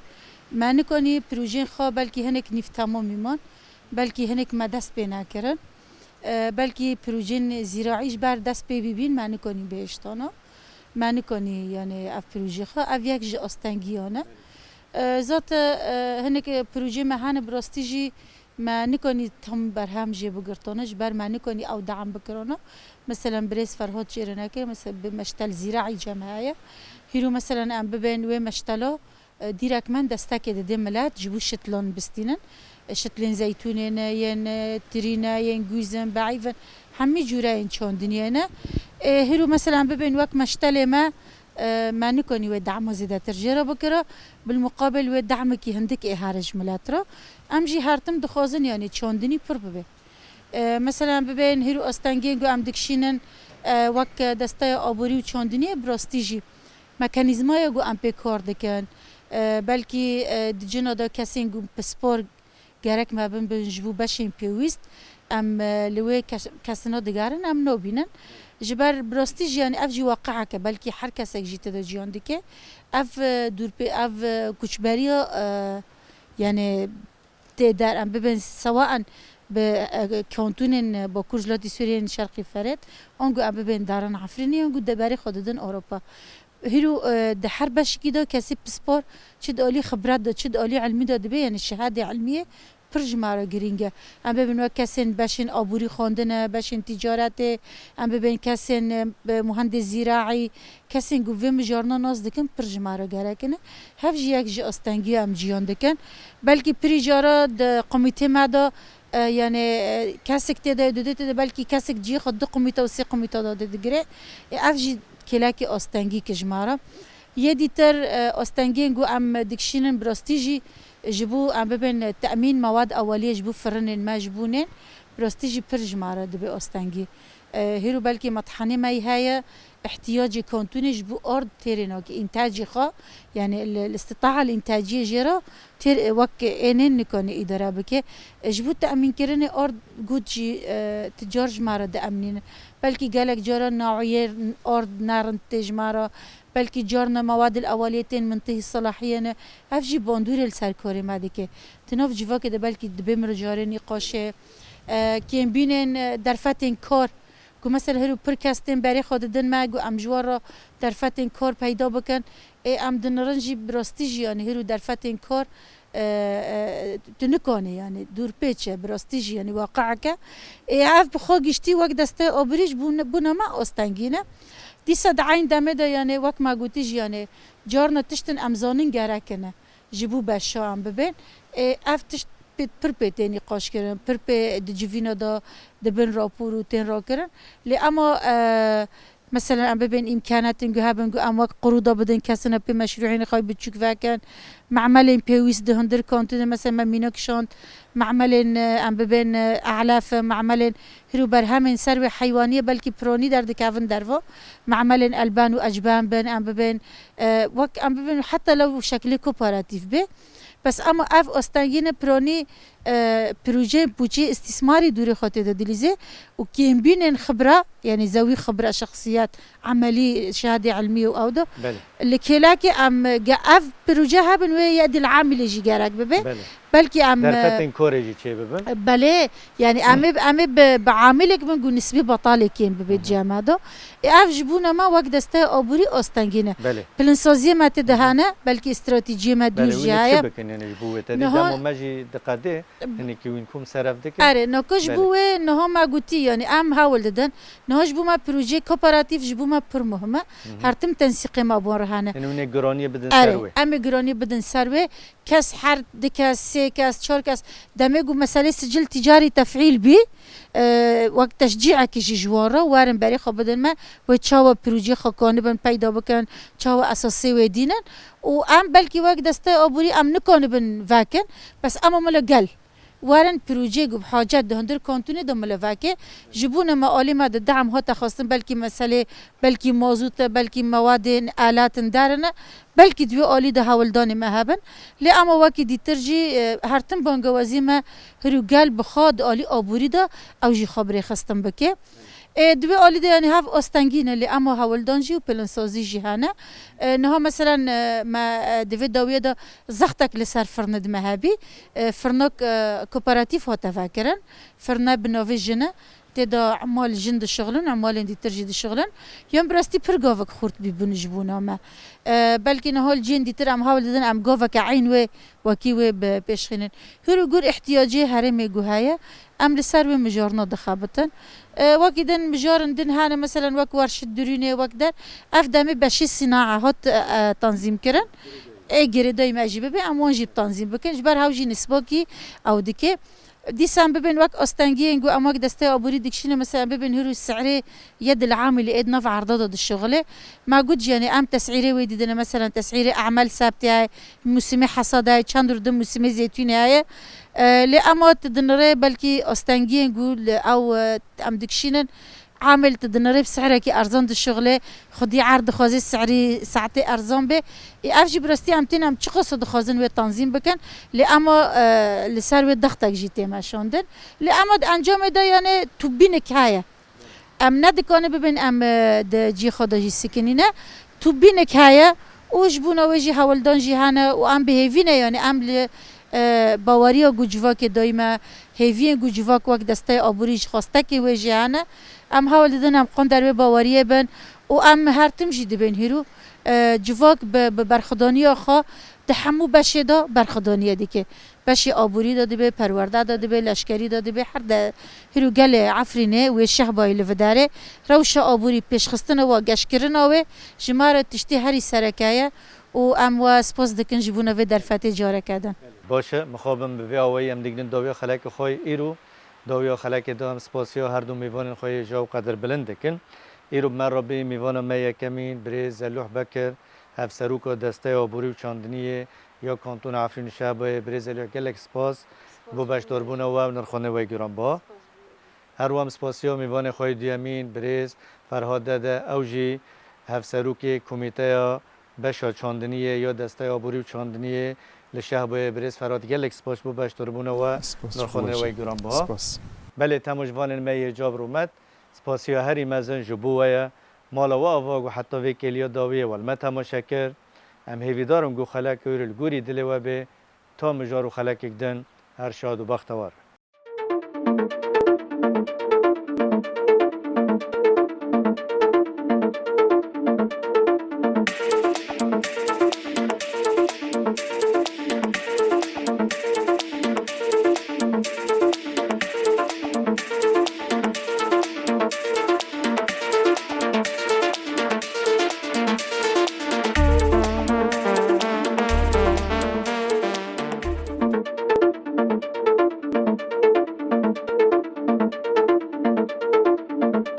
Me nikanî projeyên xwe belkî hinek nîv temamî man, belkî hinek me dest pê nekirin. E, belkî projeyên zîraî ji ber dest pê bîbîn me nikanî bihiştana. Me nikanî, yanî ev projeyê xwe, ev yek ji astengiyan e. E, zat, e, hinek projeyê me hene bi rastî jî me nikanî tam berhem jê bigirtana, ji ber me nikanî ew deam bikirana. Meselen, birêz Ferhat jê re nekir, mesela bi meştel zîraî cem heye. Hîro, meselen, em bibên wê meştela, e, dîrekmen destekê didê milet ji bo şitlan bistînin. E, şitlên zeytûnê ne, yên, e, tirî ne, yên gûz in, beîv in, hemî cûreyên çandiniyê ne. E, hîro, meselen, bibên wek meştelê me, e, me nikanî wê dema zêdetir jê re bikira, bilmuqabil wê demekî hindik ê here ji milet re. Em jî her tim dixwazin, yanî çandinî pir bibe. E, meselen, bibên hîro astengiyên ku em dikişînin, e, wek desteya aborî û çandiniyê bi rastî jî mekanîzmaya ku em pê kar dikin, e, belkî, e, di cina de kesên ku pispor gerek me bin, bin ji bo beşên pêwîst, em, e, li wê kes-, kesina digerin em nabînin. Ji ber bi rastî jî, yanî ev jî waqi'ek e, belkî her kesek jî tê de jiyan dike. Ev, e, dûrpê-, ev, e, koçberiya, e, yanî tê der, em bibên sewaen bi, e, kantonên Bakur Jilatî Sûriyê yên Şerqî Ferêt, ango em bibên daran Efrînê, ango de berê xwe didin Ewropa. Hîro, e, di her beşikî de kesî pispor, çi di alî xibret de, çi di alî ilmî de dibe, yanî şehadê ilmiyê pir ji me re girîng e. Em bibin wek kesên beşên aborî xwendine, beşên tîcaretê, em bibên kesên, e, bi muhendê zîraî, kesên ku vê mijarna nas dikin, pir ji me re gerek in. Hev jî yek ji astengiya em ciyan dikin. Belkî pirî cara di komîtê me de, e, yanî, e, kesek tê de, dudê tê de, belkî kesek cihê xwe du komîte û sê komîte de digire. E, ev jî kêlekê astengî ki ji me re. Yê dîtir, e, astengiyên ku em dikişînin bi rastî jî ji bo em bibên temîn mewad eweliyê ji bo firinên me, ji bo nên, bi rastî jî pir ji me re dibe astengî. E, hêro belkî methanê me yî heye, ihtiyacê kantonê ji bo ard têrê nake, întacê xwe, yanî li, li istitaha li întaciyê jê re têr, e, wek ênên nikane îdare bike. E, ji bo temînkirinê ard got jî, e, ticar ji me re diemnîne. Belkî gelek cara nawiyê ard nerind tê ji me re, belkî carna mewadil eweliyê tên mintihî selahiyê ne. Ev jî bandorê li ser karê me dike. Di nav civakê de belkî dibe min re carê nîqaşê, e, kêmbînên, e, derfetên kar. Ku mesela hero pir kes tên berê xwe didin me, ku em ji wan re derfetên kar peyda bikin. Ê em dinirin jî bi rastî jî, yanî hero derfetên kar, e, e, tu nikanî, yanî dûrpêç e, bi rastî jî, yanî waqi'ek e. Ê ev bi xwe giştî wek desteyê aborî ji bûn-, bûna me astengî ne. Dîsa di eyn demê de, yanî wek me gotî jî, yanî carna tiştin em zanin gerek in e. Ji bo beşa em bibên. Ê, ev tişt pê, pir pê tê nîqaşkirin, pir pê di civîna de dibin rapor û tên rakirin. Lê ema, e, mesela em bibên îmkanetin ku hebin ku em wek qurûda bidin kesina pê meşrûînê xwe biçûk vekin. Me'melên pêwîst di hundir kantonê, mesela me mîna kişand, me'melên, e, em bibên, e, elef, me'melên hîro berhemên ser wê heywaniyê belkî piranî derdikevin derva. Me'melên elben û ecben bin, em bibên, e, wek em bibên heta lew şeklê kooperatîf bê. Bes ema ev astengî ne, piranî, e, proje pûçê îstîsmarî dûrê xwe tê de dilîzê û kêmbînên xibra, yanî zewî xibra, şexsiyet, emelî, şehadê ilmî û ew de. Belê. Li kêlekê em, ge ev proje hebin, wê yedil amilê jî gerek bibe. Belê. Belkî em, e, derfetên korê jî çê bibin. Belê, yanî em ê, em ê bi, bi amilek bin ku nisbî betalê kêm bibe cema de. Ê, ev ji bona me wek desteya aborî astengî ne. Belê. Plansaziyê me tê de hene, belkî stratejiyê me dûr jî heye. Belê, wî li çi bikin, yanî ji bo wê tedî demo me jî diqedê, hinekî wîn kom serev dikin. Erê, naka ji bo wê niha me gotî, yanî em hewl didin. Niha ji bo me projeyê kooperatîf ji bo me pir muhim e. Her tim tensîqê me bon re hene. Yanî hûn ê giraniyê bidin ser wê. Erê, em ê giraniyê bidin ser wê. Kes, her du kes, sê kes, çar kes, demê ku meselê sicil tîcarî tef'îl bî, e, wek teşcî'ekî jî ji wan re werin berê xwe bidin me, wê çawa pirûcê xwe kanibin peyda bikin, çawa esasê wê dînin. Û em belkî wek desteya aborî em nikanibin vekin, bes em mele gel werin pirûcê ku bi hacet di hundir kantonê de mele veke, ji bona me alî me de de'm hate xwestin, belkî meselê, belkî mazût e, belkî mewadên, alatên derin e. Belkî di wê alî de hewldanê me hebin, lê ema wekî dîtir jî, e, her tim bangewazî me hir û gel bi xwe di alî aborî de ew jî xwe bi rêxistin bike. E, di wê alî de, yanî, hev astengî ne, lê ema hewldan jî û plansazî jî hene. E, niha meselen, e, me, e, di vê dawiyê de zextek li ser firnê di me hebî. E, firnak, e, kooperatîf hate vekirin. Firne bi navê jin e. Tê de emal jin dişixulin, emalên dîtir jî dişixulin. Yan bi rastî pir gavek xurt bî bûn ji bona me. E, belkî niha li cihên dîtir em hewl didin, em gaveke eyn wê, wekî wê bi pêşxînin. Hûr û gûr ihtiyacê herêmê ku heye, em li ser wê mijarna dixebitin. E, wekî din mijarên din hene, meselen wek Werşî Dirûnê, wek der. Ev demê beşî sînae hat, e, e, tanzîm kirin. Ê girêdayî me jî bibe, em wan jî tanzîm bikin. Ji ber hew jî nisbakî ew dike. Dîsa em bibên wek astengiyên ku em wek desteya aborî dikişîne, mesela em bibên hûr û si'rê yedil amilî ê di nav erda de dişuxile. Me got jî, yanî em tes'îrê wê didine, mesela tes'îrê emel sebtê heye, musîmê hesad heye, çend rû di musîmê zeytûnê heye. E, lê ema tu dinirê belkî astengiyên ku li ew, e, em dikişînin, Amel tu dinirê bi sihrekî erzan dişuxilê, xwedî erd dixwazê sihrî saetê erzan bê. Ê ev jî bi rastî em tên em çiqas dixwazin wê tanzîm bikin. Lê ema, e, li ser wê dextek jî tê meşandin. Lê ema di encamê de, yanê, tûbînek heye. Em ne dikanî bibin em, e, di cî xwe de jî sikinîne. Tûbînek heye û ji bona wê jî hewldan jî hene û em bi hêvî ne, yanî em li, e, baweriya ku civakê dayî me, hêviyên ku civak wek desteya aborî ji xwestekên wê jî hene. Em hewl didin em qonder wê baweriyê bin û em her tim jî dibên hîrû, e, civak bi, bi berxwedaniya xwe di hemû beşê de berxwedaniye dike. Beşê aborî de dibe, perwerde de dibe, leşkerî de dibe, her de hîrû gelê Efrînê wê şehbayî li vidarê. Rewşa aborî, pêşxistina wa, geşkirina wê ji me re tiştê herî sereke ye û em we spas dikin ji bona vê derfetê careke din. Baş e, mixabin bi vê awayî em digrin dawiya xelekê xwe yê îro. Dawiya xelekê de em spasiya her du mêvanên xwe yê jaw qedirbilind dikin. Îro bi me re bê mêvana me yekemîn, birêz Zelûh Bekir, hevseroka Desteya Aborî û Çandiniyê ya Kantona Efrîn û Şehbayê. Birêz Zelûh, gelek spas bo beşdarbûna we û nirxandina we giranbiha. Her wem spasiya mêvanê xwe yê duyemîn, birêz Ferhat Dede, ew jî hevserokê komîteya beşa çandiniyê ya Desteya Aborî û Çandiniyê li Şehbayê. Birêz Ferhat, gelek spas bo beşdarbûna we, Spas, nirxandina we giranbiha. Spas. Belê, temaşevanên me yê cav rûmet, spasiya herî mezin ji bo we ye. Mala we ava ku heta vê kêliya dawiyê we li me temaşe kir. Em hêvîdar in ku xelekê wê li gorî dilê we bê. Ta mijar û xelekek din, her şad û bextewar.